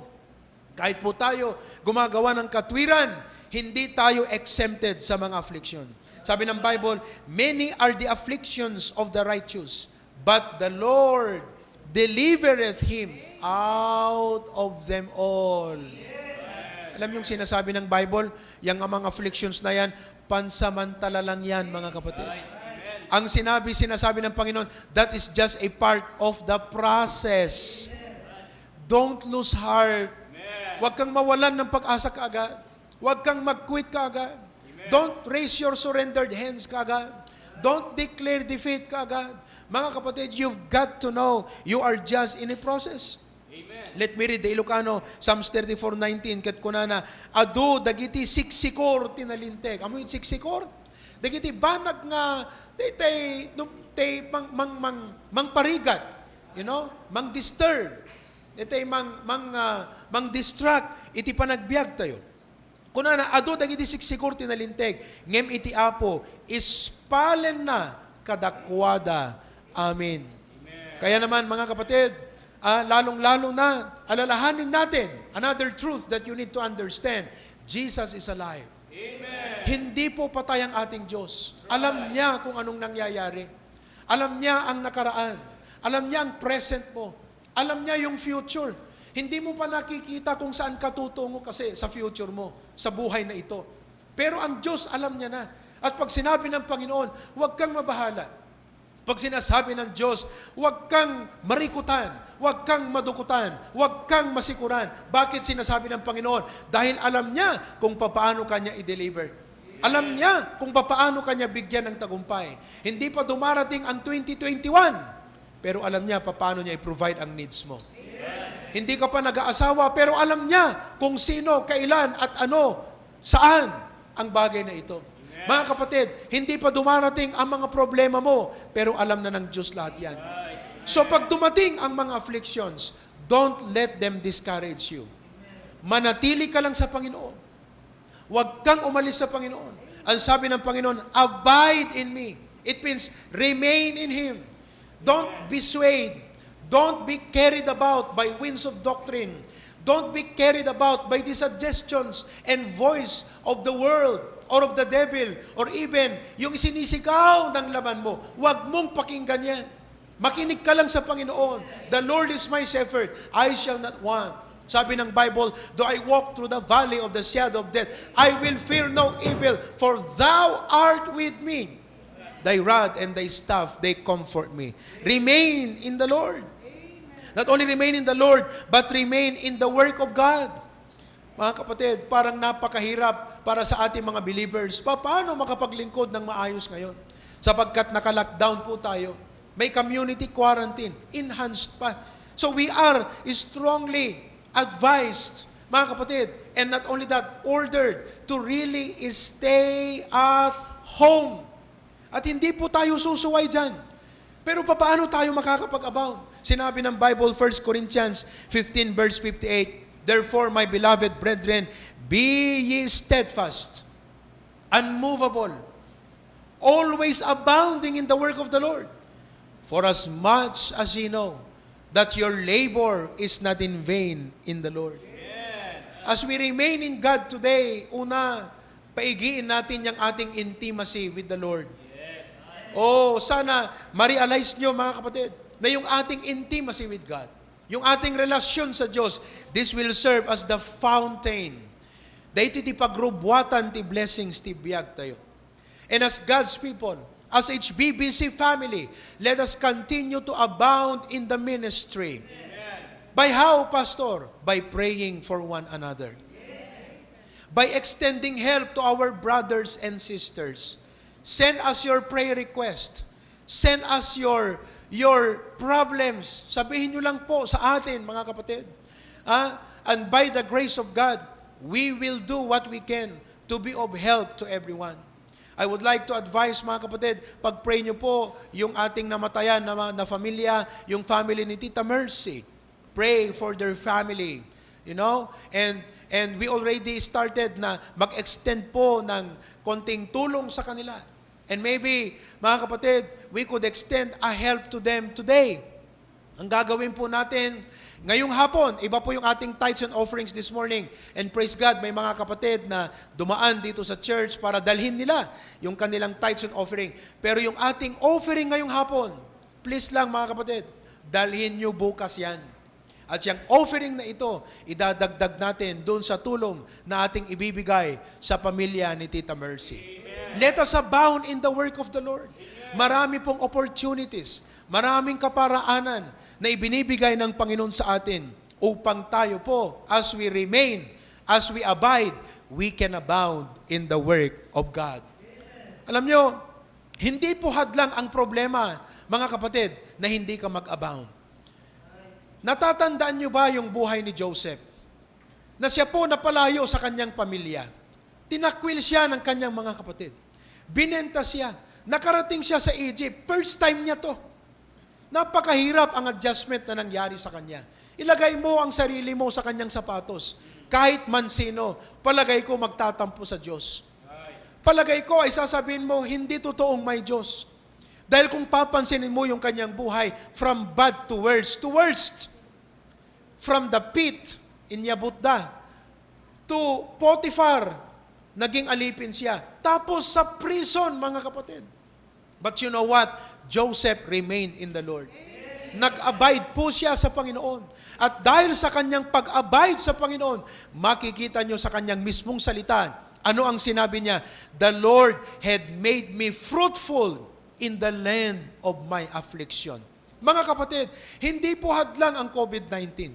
kahit po tayo gumagawa ng katwiran, hindi tayo exempted sa mga affliction. Sabi ng Bible, "Many are the afflictions of the righteous, but the Lord delivereth him out of them all." Alam yung sinasabi ng Bible, yung mga afflictions na yan, pansamantala lang yan, mga kapatid. Ang sinabi, sinasabi ng Panginoon, that is just a part of the process. Don't lose heart. Huwag kang mawalan ng pag-asa kaagad. Huwag kang mag-quit kaagad. Don't raise your surrendered hands kaagad. Don't declare defeat kaagad. Mga kapatid, you've got to know you are just in a process. Let me read the Ilocano, Psalms thirty-four nineteen, ket kunana, "Adu dagiti siksikor ti nalinteg." Amoy siksikor? Dagiti banag nga, daytay, num-, tay mang, mang, mang, mangparigat, you know, mang-disturb, itay mang, mang, ah, mang-distract iti panagbiagtayo. Kunana, adu dagiti sigsigur ti nalinteg, ngem iti Apo, ispalenna kadakuada. Amen. Kaya naman, mga kapatid, ah, lalong-lalo na, alalahanin natin, another truth that you need to understand, Jesus is alive. Hindi po patay ang ating Diyos. Alam niya kung anong nangyayari. Alam niya ang nakaraan. Alam niya ang present mo. Alam niya yung future. Hindi mo pa nakikita kung saan ka tutungo kasi sa future mo, sa buhay na ito. Pero ang Diyos, alam niya na. At pag sinabi ng Panginoon, "Huwag kang mabahala." Pag sinasabi ng Diyos, "Huwag kang marikutan, huwag kang madukutan, huwag kang masikuran." Bakit sinasabi ng Panginoon? Dahil alam niya kung papaano kanya i-deliver. Alam niya kung papaano kanya bigyan ng tagumpay. Hindi pa dumarating ang twenty twenty-one, pero alam niya papaano niya i-provide ang needs mo. Hindi ka pa nag-aasawa, pero alam niya kung sino, kailan, at ano, saan ang bagay na ito. Mga kapatid, hindi pa dumarating ang mga problema mo, pero alam na ng Diyos lahat yan. So pag dumating ang mga afflictions, don't let them discourage you. Manatili ka lang sa Panginoon. Huwag kang umalis sa Panginoon. Ang sabi ng Panginoon, "Abide in me." It means, remain in Him. Don't be swayed. Don't be carried about by winds of doctrine. Don't be carried about by the suggestions and voice of the world or of the devil or even yung isinisigaw ng laman mo. Huwag mong pakinggan yan. Makinig ka lang sa Panginoon. "The Lord is my shepherd, I shall not want." Sabi ng Bible, "Though I walk through the valley of the shadow of death, I will fear no evil, for thou art with me. Thy rod and thy staff, they comfort me." Remain in the Lord. Not only remain in the Lord, but remain in the work of God. Mga kapatid, parang napakahirap para sa ating mga believers. Pa-, paano makapaglingkod ng maayos ngayon? Sapagkat naka-lockdown po tayo. May community quarantine, enhanced pa. So we are strongly advised, mga kapatid, and not only that, ordered to really stay at home. At hindi po tayo susuway diyan. Pero papaano tayo makakapag-abound? Sinabi ng Bible, First Corinthians fifteen verse fifty-eight, "Therefore, my beloved brethren, be ye steadfast, unmovable, always abounding in the work of the Lord. For as much as ye know that your labor is not in vain in the Lord." As we remain in God today, una, paigiin natin yung ating intimacy with the Lord. Oh, sana ma-realize nyo, mga kapatid, na yung ating intimacy with God, yung ating relasyon sa Diyos, this will serve as the fountain. Daytoy ti pagrubuatan ti blessings ti biag tayo. And as God's people, as H B B C family, let us continue to abound in the ministry. By how, Pastor? By praying for one another. By extending help to our brothers and sisters. Send us your prayer request. Send us your, your problems. Sabihin nyo lang po sa atin, mga kapatid. Ah, and by the grace of God, we will do what we can to be of help to everyone. I would like to advise, mga kapatid, pag-pray nyo po yung ating namatayan na, na familia, yung family ni Tita Mercy. Pray for their family, you know? And, and we already started na mag-extend po ng konting tulong sa kanila. And maybe, mga kapatid, we could extend a help to them today. Ang gagawin po natin ngayong hapon, iba po yung ating tithes and offerings this morning. And praise God, may mga kapatid na dumaan dito sa church para dalhin nila yung kanilang tithes and offering. Pero yung ating offering ngayong hapon, please lang, mga kapatid, dalhin nyo bukas yan. At yung offering na ito, idadagdag natin doon sa tulong na ating ibibigay sa pamilya ni Tita Mercy. Let us abound in the work of the Lord. Marami pong opportunities, maraming kaparaanan na ibinibigay ng Panginoon sa atin upang tayo po, as we remain, as we abide, we can abound in the work of God. Alam nyo, hindi po hadlang ang problema, mga kapatid, na hindi ka mag-abound. Natatandaan nyo ba yung buhay ni Joseph? Na siya po napalayo sa kanyang pamilya. Tinakwil siya ng kanyang mga kapatid. Binenta siya. Nakarating siya sa Egypt. First time niya 'to. Napakahirap ang adjustment na nangyari sa kanya. Ilagay mo ang sarili mo sa kanyang sapatos. Kahit man sino, palagay ko magtatampo sa Diyos. Palagay ko ay sasabihin mo, "Hindi totoong may Diyos." Dahil kung papansinin mo yung kanyang buhay, from bad to worst, to worst. From the pit, inyabutda, to Potiphar, naging alipin siya. Tapos sa prison, mga kapatid. But you know what? Joseph remained in the Lord. Nag-abide po siya sa Panginoon. At dahil sa kanyang pag-abide sa Panginoon, makikita niyo sa kanyang mismong salita, ano ang sinabi niya? "The Lord had made me fruitful in the land of my affliction." Mga kapatid, hindi po hadlang ang covid nineteen.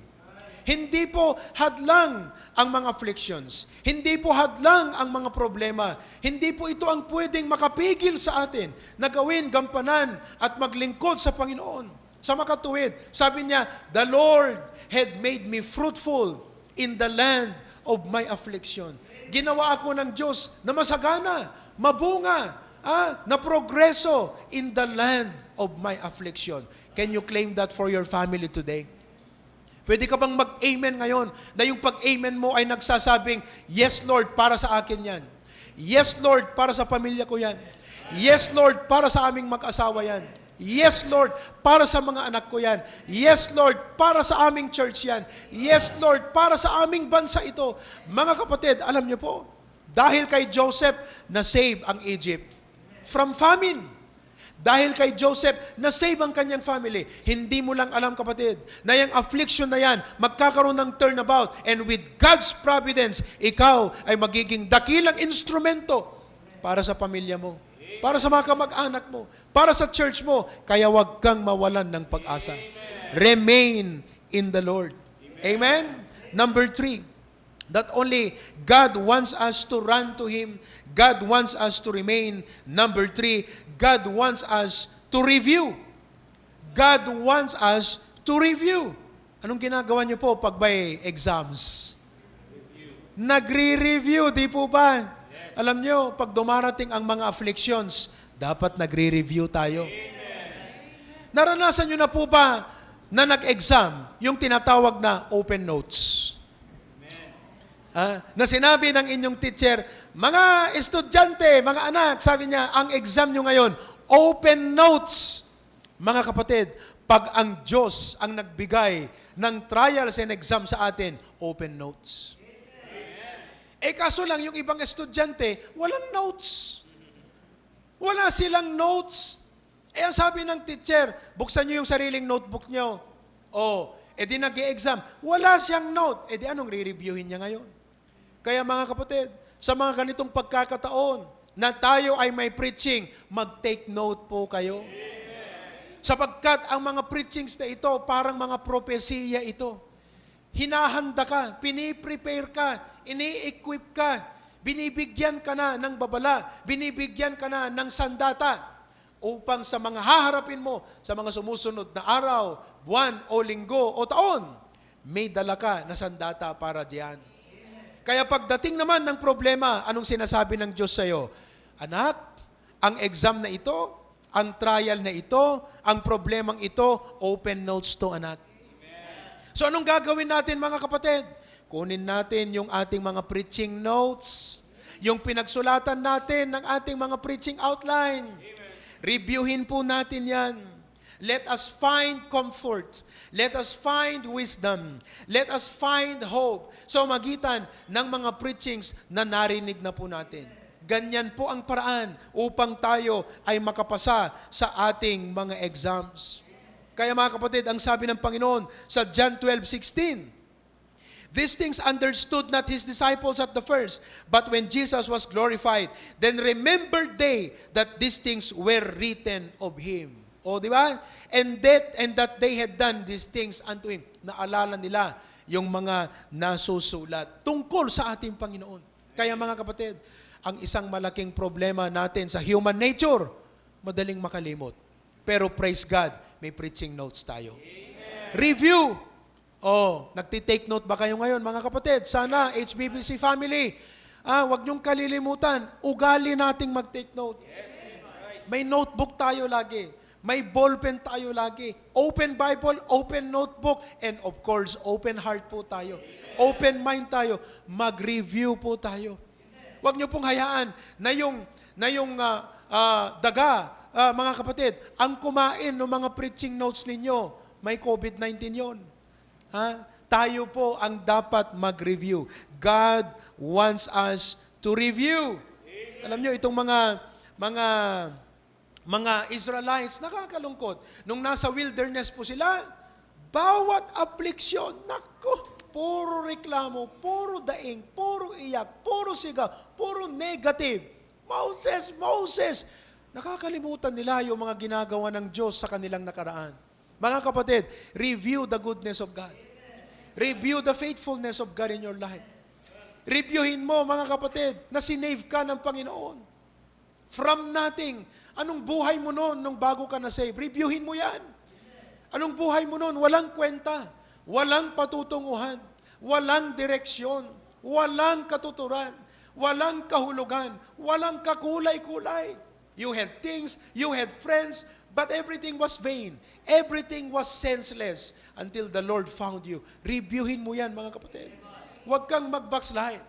Hindi po hadlang ang mga afflictions. Hindi po hadlang ang mga problema. Hindi po ito ang pwedeng makapigil sa atin na gawin, gampanan, at maglingkod sa Panginoon. Sa makatuwid, sabi niya, "The Lord had made me fruitful in the land of my affliction." Ginawa ako ng Diyos na masagana, mabunga, ah, na progreso in the land of my affliction. Can you claim that for your family today? Pwede ka bang mag-amen ngayon na yung pag-amen mo ay nagsasabing, "Yes, Lord, para sa akin yan. Yes, Lord, para sa pamilya ko yan. Yes, Lord, para sa aming mag-asawa yan. Yes, Lord, para sa mga anak ko yan. Yes, Lord, para sa aming church yan. Yes, Lord, para sa aming bansa ito." Mga kapatid, alam niyo po, dahil kay Joseph, na-save ang Egypt from famine. Dahil kay Joseph, na-save ang kanyang family. Hindi mo lang alam, kapatid, na yung affliction na yan, magkakaroon ng turnabout. And with God's providence, ikaw ay magiging dakilang instrumento para sa pamilya mo, para sa mga kamag-anak mo, para sa church mo. Kaya wag kang mawalan ng pag-asa. Remain in the Lord. Amen? Number three, not only God wants us to run to Him, God wants us to remain. Number three, God wants us to review. God wants us to review. Anong ginagawa niyo po pag may exams? Nagre-review, di po ba? Alam niyo, pag dumarating ang mga afflictions, dapat nagre-review tayo. Naranasan niyo na po ba na nag-exam, yung tinatawag na open notes? Ah, na sinabi ng inyong teacher, "Mga estudyante, mga anak," sabi niya, "ang exam niyo ngayon, open notes." Mga kapatid, pag ang Diyos ang nagbigay ng trials and exam sa atin, open notes. Eh, kaso lang, yung ibang estudyante, walang notes. Wala silang notes. Eh, ang sabi ng teacher, "Buksan niyo yung sariling notebook niyo." Oh, eh di nag-e-exam. Wala siyang note. Eh di anong re-reviewin niya ngayon? Kaya mga kapatid, sa mga ganitong pagkakataon na tayo ay may preaching, mag-take note po kayo. Sapagkat ang mga preachings na ito, parang mga propesiya ito. Hinahanda ka, piniprepare ka, ini-equip ka, binibigyan ka na ng babala, binibigyan ka na ng sandata upang sa mga haharapin mo sa mga sumusunod na araw, buwan, o linggo, o taon, may dala ka na sandata para diyan. Kaya pagdating naman ng problema, anong sinasabi ng Diyos sa'yo? "Anak, ang exam na ito, ang trial na ito, ang problemang ito, open notes to, anak." So anong gagawin natin, mga kapatid? Kunin natin yung ating mga preaching notes, yung pinagsulatan natin ng ating mga preaching outline. Reviewin po natin yan. Let us find comfort. Let us find wisdom. Let us find hope sa magitan ng mga preachings na narinig na po natin. Ganyan po ang paraan upang tayo ay makapasa sa ating mga exams. Kaya mga kapatid, ang sabi ng Panginoon sa John twelve sixteen, "These things understood not his disciples at the first, but when Jesus was glorified, then remembered they that these things were written of him." O, di ba? "And that, and that they had done these things unto him." Naalala nila yung mga nasusulat tungkol sa ating Panginoon. Kaya mga kapatid, ang isang malaking problema natin sa human nature, madaling makalimot. Pero praise God, may preaching notes tayo. Review. Oh, nagti-take note ba kayo ngayon, mga kapatid? Sana, H B B C family, ah, wag niyong kalilimutan, ugali nating mag-take note. May notebook tayo lagi. May ballpen tayo lagi. Open Bible, open notebook, and of course, open heart po tayo. Open mind tayo. Mag-review po tayo. Huwag niyo pong hayaan na yung, na yung, ah, ah, daga, ah, mga kapatid, ang kumain ng mga preaching notes ninyo, may covid nineteen yon. Ha? Tayo po ang dapat mag-review. God wants us to review. Alam niyo, itong mga, mga, mga Israelites, nakakalungkot. Nung nasa wilderness po sila, bawat apliksyon, nako, puro reklamo, puro daing, puro iyak, puro sigaw, puro negative. "Moses, Moses!" Nakakalimutan nila yung mga ginagawa ng Diyos sa kanilang nakaraan. Mga kapatid, review the goodness of God. Review the faithfulness of God in your life. Reviewin mo, mga kapatid, na sinave ka ng Panginoon. From nothing. Anong buhay mo noon nung bago ka na-save? Reviewin mo yan. Anong buhay mo noon? Walang kwenta. Walang patutunguhan. Walang direksyon. Walang katuturan. Walang kahulugan. Walang kakulay-kulay. You had things, you had friends, but everything was vain. Everything was senseless until the Lord found you. Reviewin mo yan, mga kapatid. Huwag kang mag-backslide.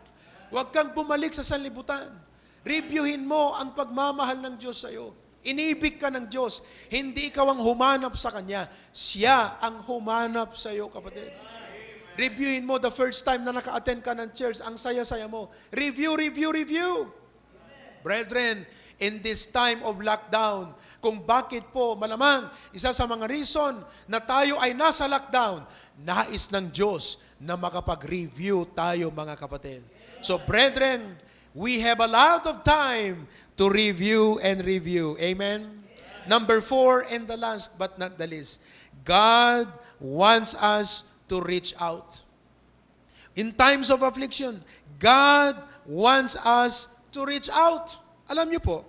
Huwag kang bumalik sa sanlibutan. Reviewin mo ang pagmamahal ng Diyos sa'yo. Inibig ka ng Diyos. Hindi ikaw ang humanap sa Kanya. Siya ang humanap sa'yo, kapatid. Reviewin mo the first time na naka-attend ka ng church, ang saya-saya mo. Review, review, review. Brethren, in this time of lockdown, kung bakit po malamang isa sa mga reason na tayo ay nasa lockdown, nais ng Diyos na makapag-review tayo, mga kapatid. So, brethren, we have a lot of time to review and review. Amen? Number four and the last but not the least, God wants us to reach out. In times of affliction, God wants us to reach out. Alam niyo po,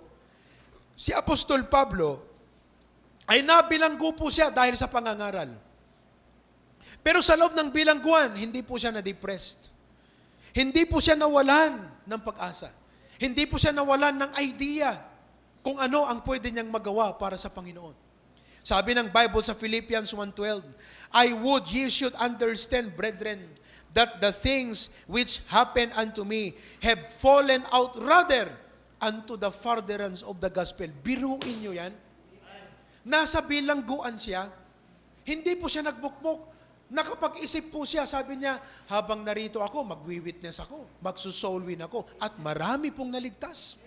si Apostol Pablo ay nabilanggo po siya dahil sa pangangaral. Pero sa loob ng bilangguan, hindi po siya na-depressed. Hindi po siya nawalan ng pag-asa. Hindi po siya nawalan ng idea kung ano ang pwede niyang magawa para sa Panginoon. Sabi ng Bible sa Philippians one twelve, "I would ye should understand, brethren, that the things which happened unto me have fallen out rather unto the furtherance of the gospel." Biruin niyo yan. Nasa bilangguan siya. Hindi po siya nagmukmok. Nakapag-isip po siya. Sabi niya, "Habang narito ako, magwi-witness ako, magso-soul win ako." At marami pong naligtas.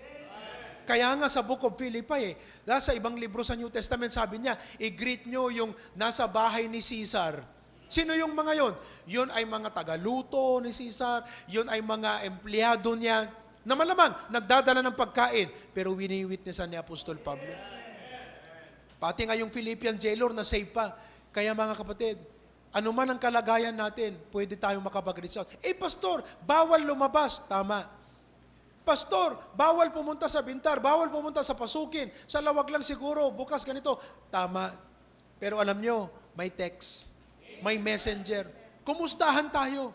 Kaya nga sa Book of Philippi, eh, nasa ibang libro sa New Testament, sabi niya, "I-greet niyo yung nasa bahay ni Caesar." Sino yung mga yon? Yun ay mga tagaluto ni Caesar, yun ay mga empleyado niya na malamang nagdadala ng pagkain, pero wini-witnessan ni Apostol Pablo. Pati nga yung Philippian jailer na-save pa. Kaya, mga kapatid, ano man ang kalagayan natin, pwede tayong makapag-reach out. "Eh, pastor, bawal lumabas." Tama. "Pastor, bawal pumunta sa Bintar, bawal pumunta sa Pasukin, sa Lawag lang siguro, bukas ganito." Tama. Pero alam nyo, may text, may messenger. Kumustahan tayo.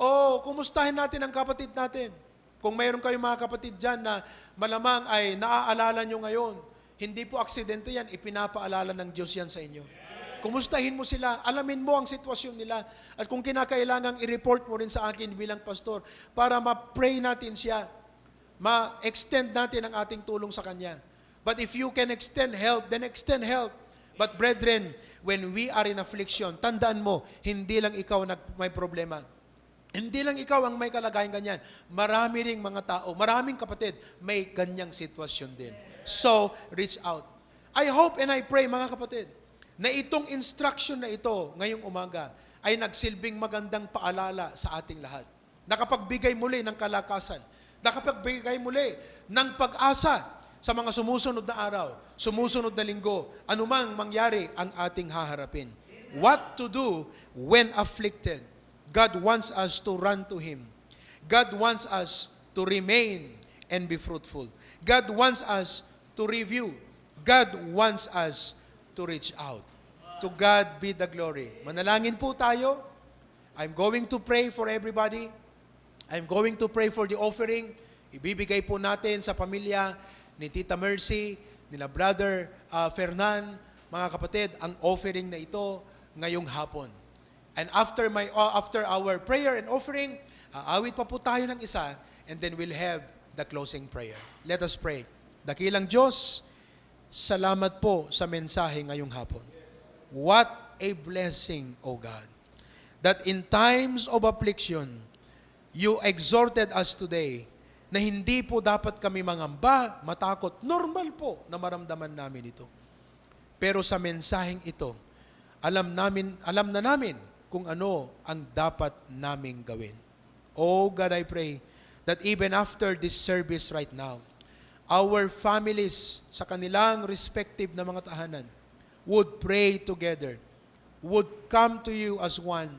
Oh, kumustahin natin ang kapatid natin. Kung mayroon kayong mga kapatid dyan na malamang ay naaalala nyo ngayon, hindi po aksidente yan, ipinapaalala ng Diyos yan sa inyo. Kumustahin mo sila, alamin mo ang sitwasyon nila. At kung kinakailangan, i-report mo rin sa akin bilang pastor para ma-pray natin siya, ma-extend natin ang ating tulong sa kanya. But if you can extend help, then extend help. But brethren, when we are in affliction, tandaan mo, hindi lang ikaw nag-, may problema. Hindi lang ikaw ang may kalagayan ganyan. Marami ring mga tao, maraming kapatid, may ganyang sitwasyon din. So, reach out. I hope and I pray, mga kapatid, na itong instruction na ito ngayong umaga ay nagsilbing magandang paalala sa ating lahat. Nakapagbigay muli ng kalakasan. Nakapagbigay muli ng pag-asa sa mga sumusunod na araw, sumusunod na linggo, anumang mangyari ang ating haharapin. What to do when afflicted? God wants us to run to Him. God wants us to remain and be fruitful. God wants us to review. God wants us to reach out. To God be the glory. Manalangin po tayo. I'm going to pray for everybody. I'm going to pray for the offering. Ibibigay po natin sa pamilya ni Tita Mercy nila Brother, ah, Fernan, mga kapatid, ang offering na ito ngayong hapon. And after my, uh, after our prayer and offering, aawit pa po tayo ng isa, and then we'll have the closing prayer. Let us pray. Dakilang Diyos, salamat po sa mensahe ngayong hapon. What a blessing, O God, that in times of affliction, you exhorted us today na hindi po dapat kami mangamba, matakot. Normal po na maramdaman namin ito. Pero sa mensaheng ito, alam namin, alam na namin kung ano ang dapat naming gawin. Oh God, I pray that even after this service right now, our families sa kanilang respective na mga tahanan would pray together, would come to you as one,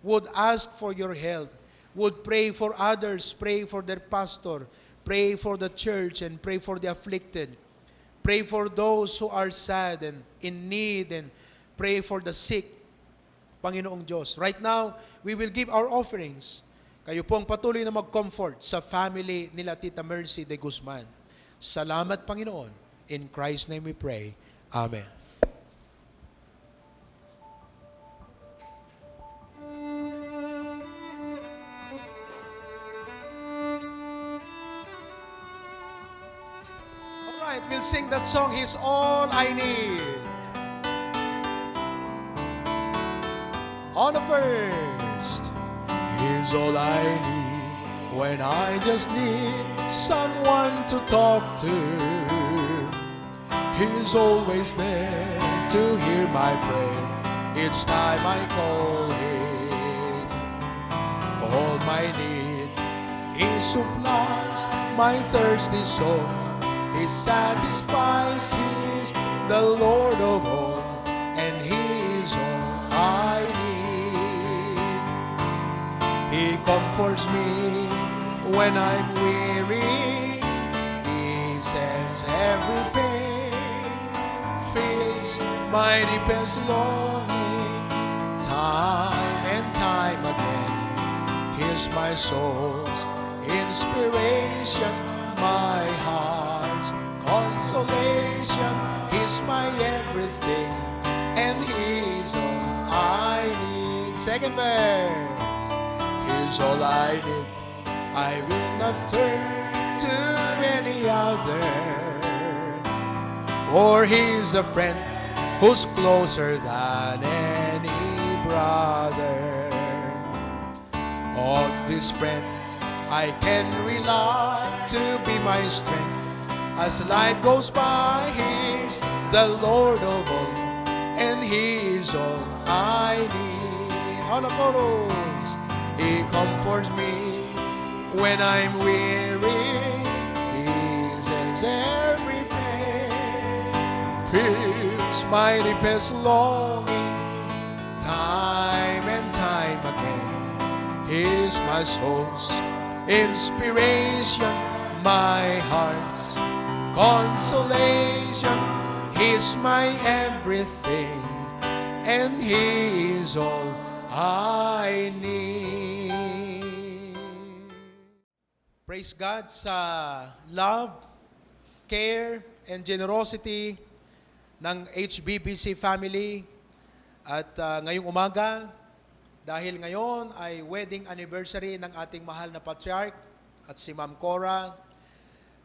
would ask for your help, would pray for others, pray for their pastor, pray for the church, and pray for the afflicted. Pray for those who are sad and in need, and pray for the sick. Panginoong Diyos, right now, we will give our offerings. Kayo pong patuloy na mag-comfort sa family nila Tita Mercy de Guzman. Salamat, Panginoon. In Christ's name we pray. Amen. All right, we'll sing that song, He's All I Need. On the first. He's all I need when I just need someone to talk to. He's always there to hear my prayer each time I call him. All my need, he supplies my thirsty soul. He satisfies, he's the Lord of all, and he is all I need. He comforts me when I'm weary. He says every pain fills my deepest longing. Time and time again, he's my soul's inspiration, my heart's consolation. He's my everything, and he's all I need. Second verse. He's all I need. I will not turn to any other, for he's a friend who's closer than any brother. On this friend I can rely to be my strength. As life goes by, he's the Lord of all, and he is all I need. On the chorus, he comforts me when I'm weary. He says every pain fills my deepest longing. Time and time again, he's my soul's inspiration, my heart's consolation. He's my everything, and he is all I need. Praise God sa love, care, and generosity ng H B B C family. At, ah, ngayong umaga, dahil ngayon ay wedding anniversary ng ating mahal na patriarch at si Ma'am Cora.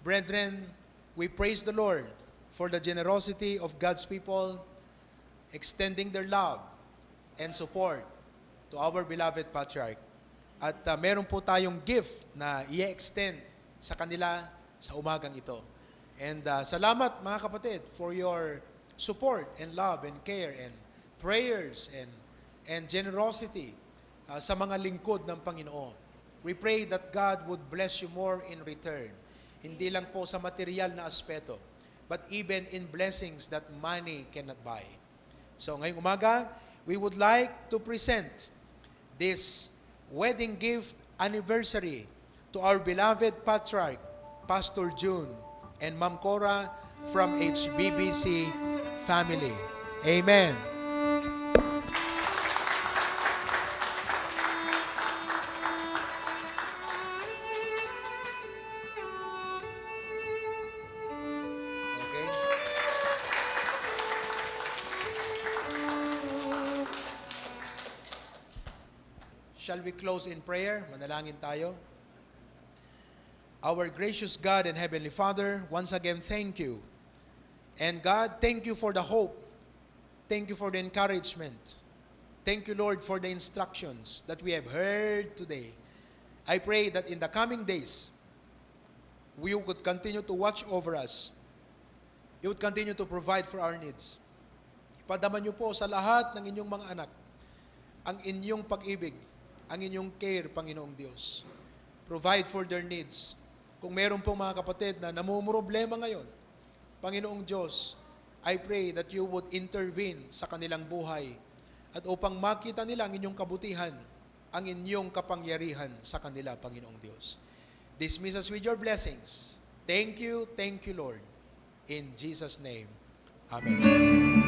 Brethren, we praise the Lord for the generosity of God's people extending their love and support to our beloved patriarch. At, ah, meron po tayong gift na i-extend sa kanila sa umagang ito. And, ah, salamat, mga kapatid, for your support and love and care and prayers and, and generosity, ah, sa mga lingkod ng Panginoon. We pray that God would bless you more in return. Hindi lang po sa material na aspeto, but even in blessings that money cannot buy. So, ngayong umaga, we would like to present this wedding gift anniversary to our beloved patriarch, Pastor Jun, and Ma'am Cora from H B B C family. Amen. Okay. Shall we close in prayer? Manalangin tayo. Our gracious God and Heavenly Father, once again, thank you. And God, thank you for the hope. Thank you for the encouragement. Thank you, Lord, for the instructions that we have heard today. I pray that in the coming days, you would continue to watch over us. You would continue to provide for our needs. Ipadama niyo po sa lahat ng inyong mga anak ang inyong pag-ibig, ang inyong care, Panginoong Diyos. Provide for their needs. Kung meron pong mga kapatid na namumroblema ngayon, Panginoong Diyos, I pray that you would intervene sa kanilang buhay at upang makita nila ang inyong kabutihan, ang inyong kapangyarihan sa kanila, Panginoong Diyos. Dismiss us with your blessings. Thank you, thank you, Lord. In Jesus' name, amen.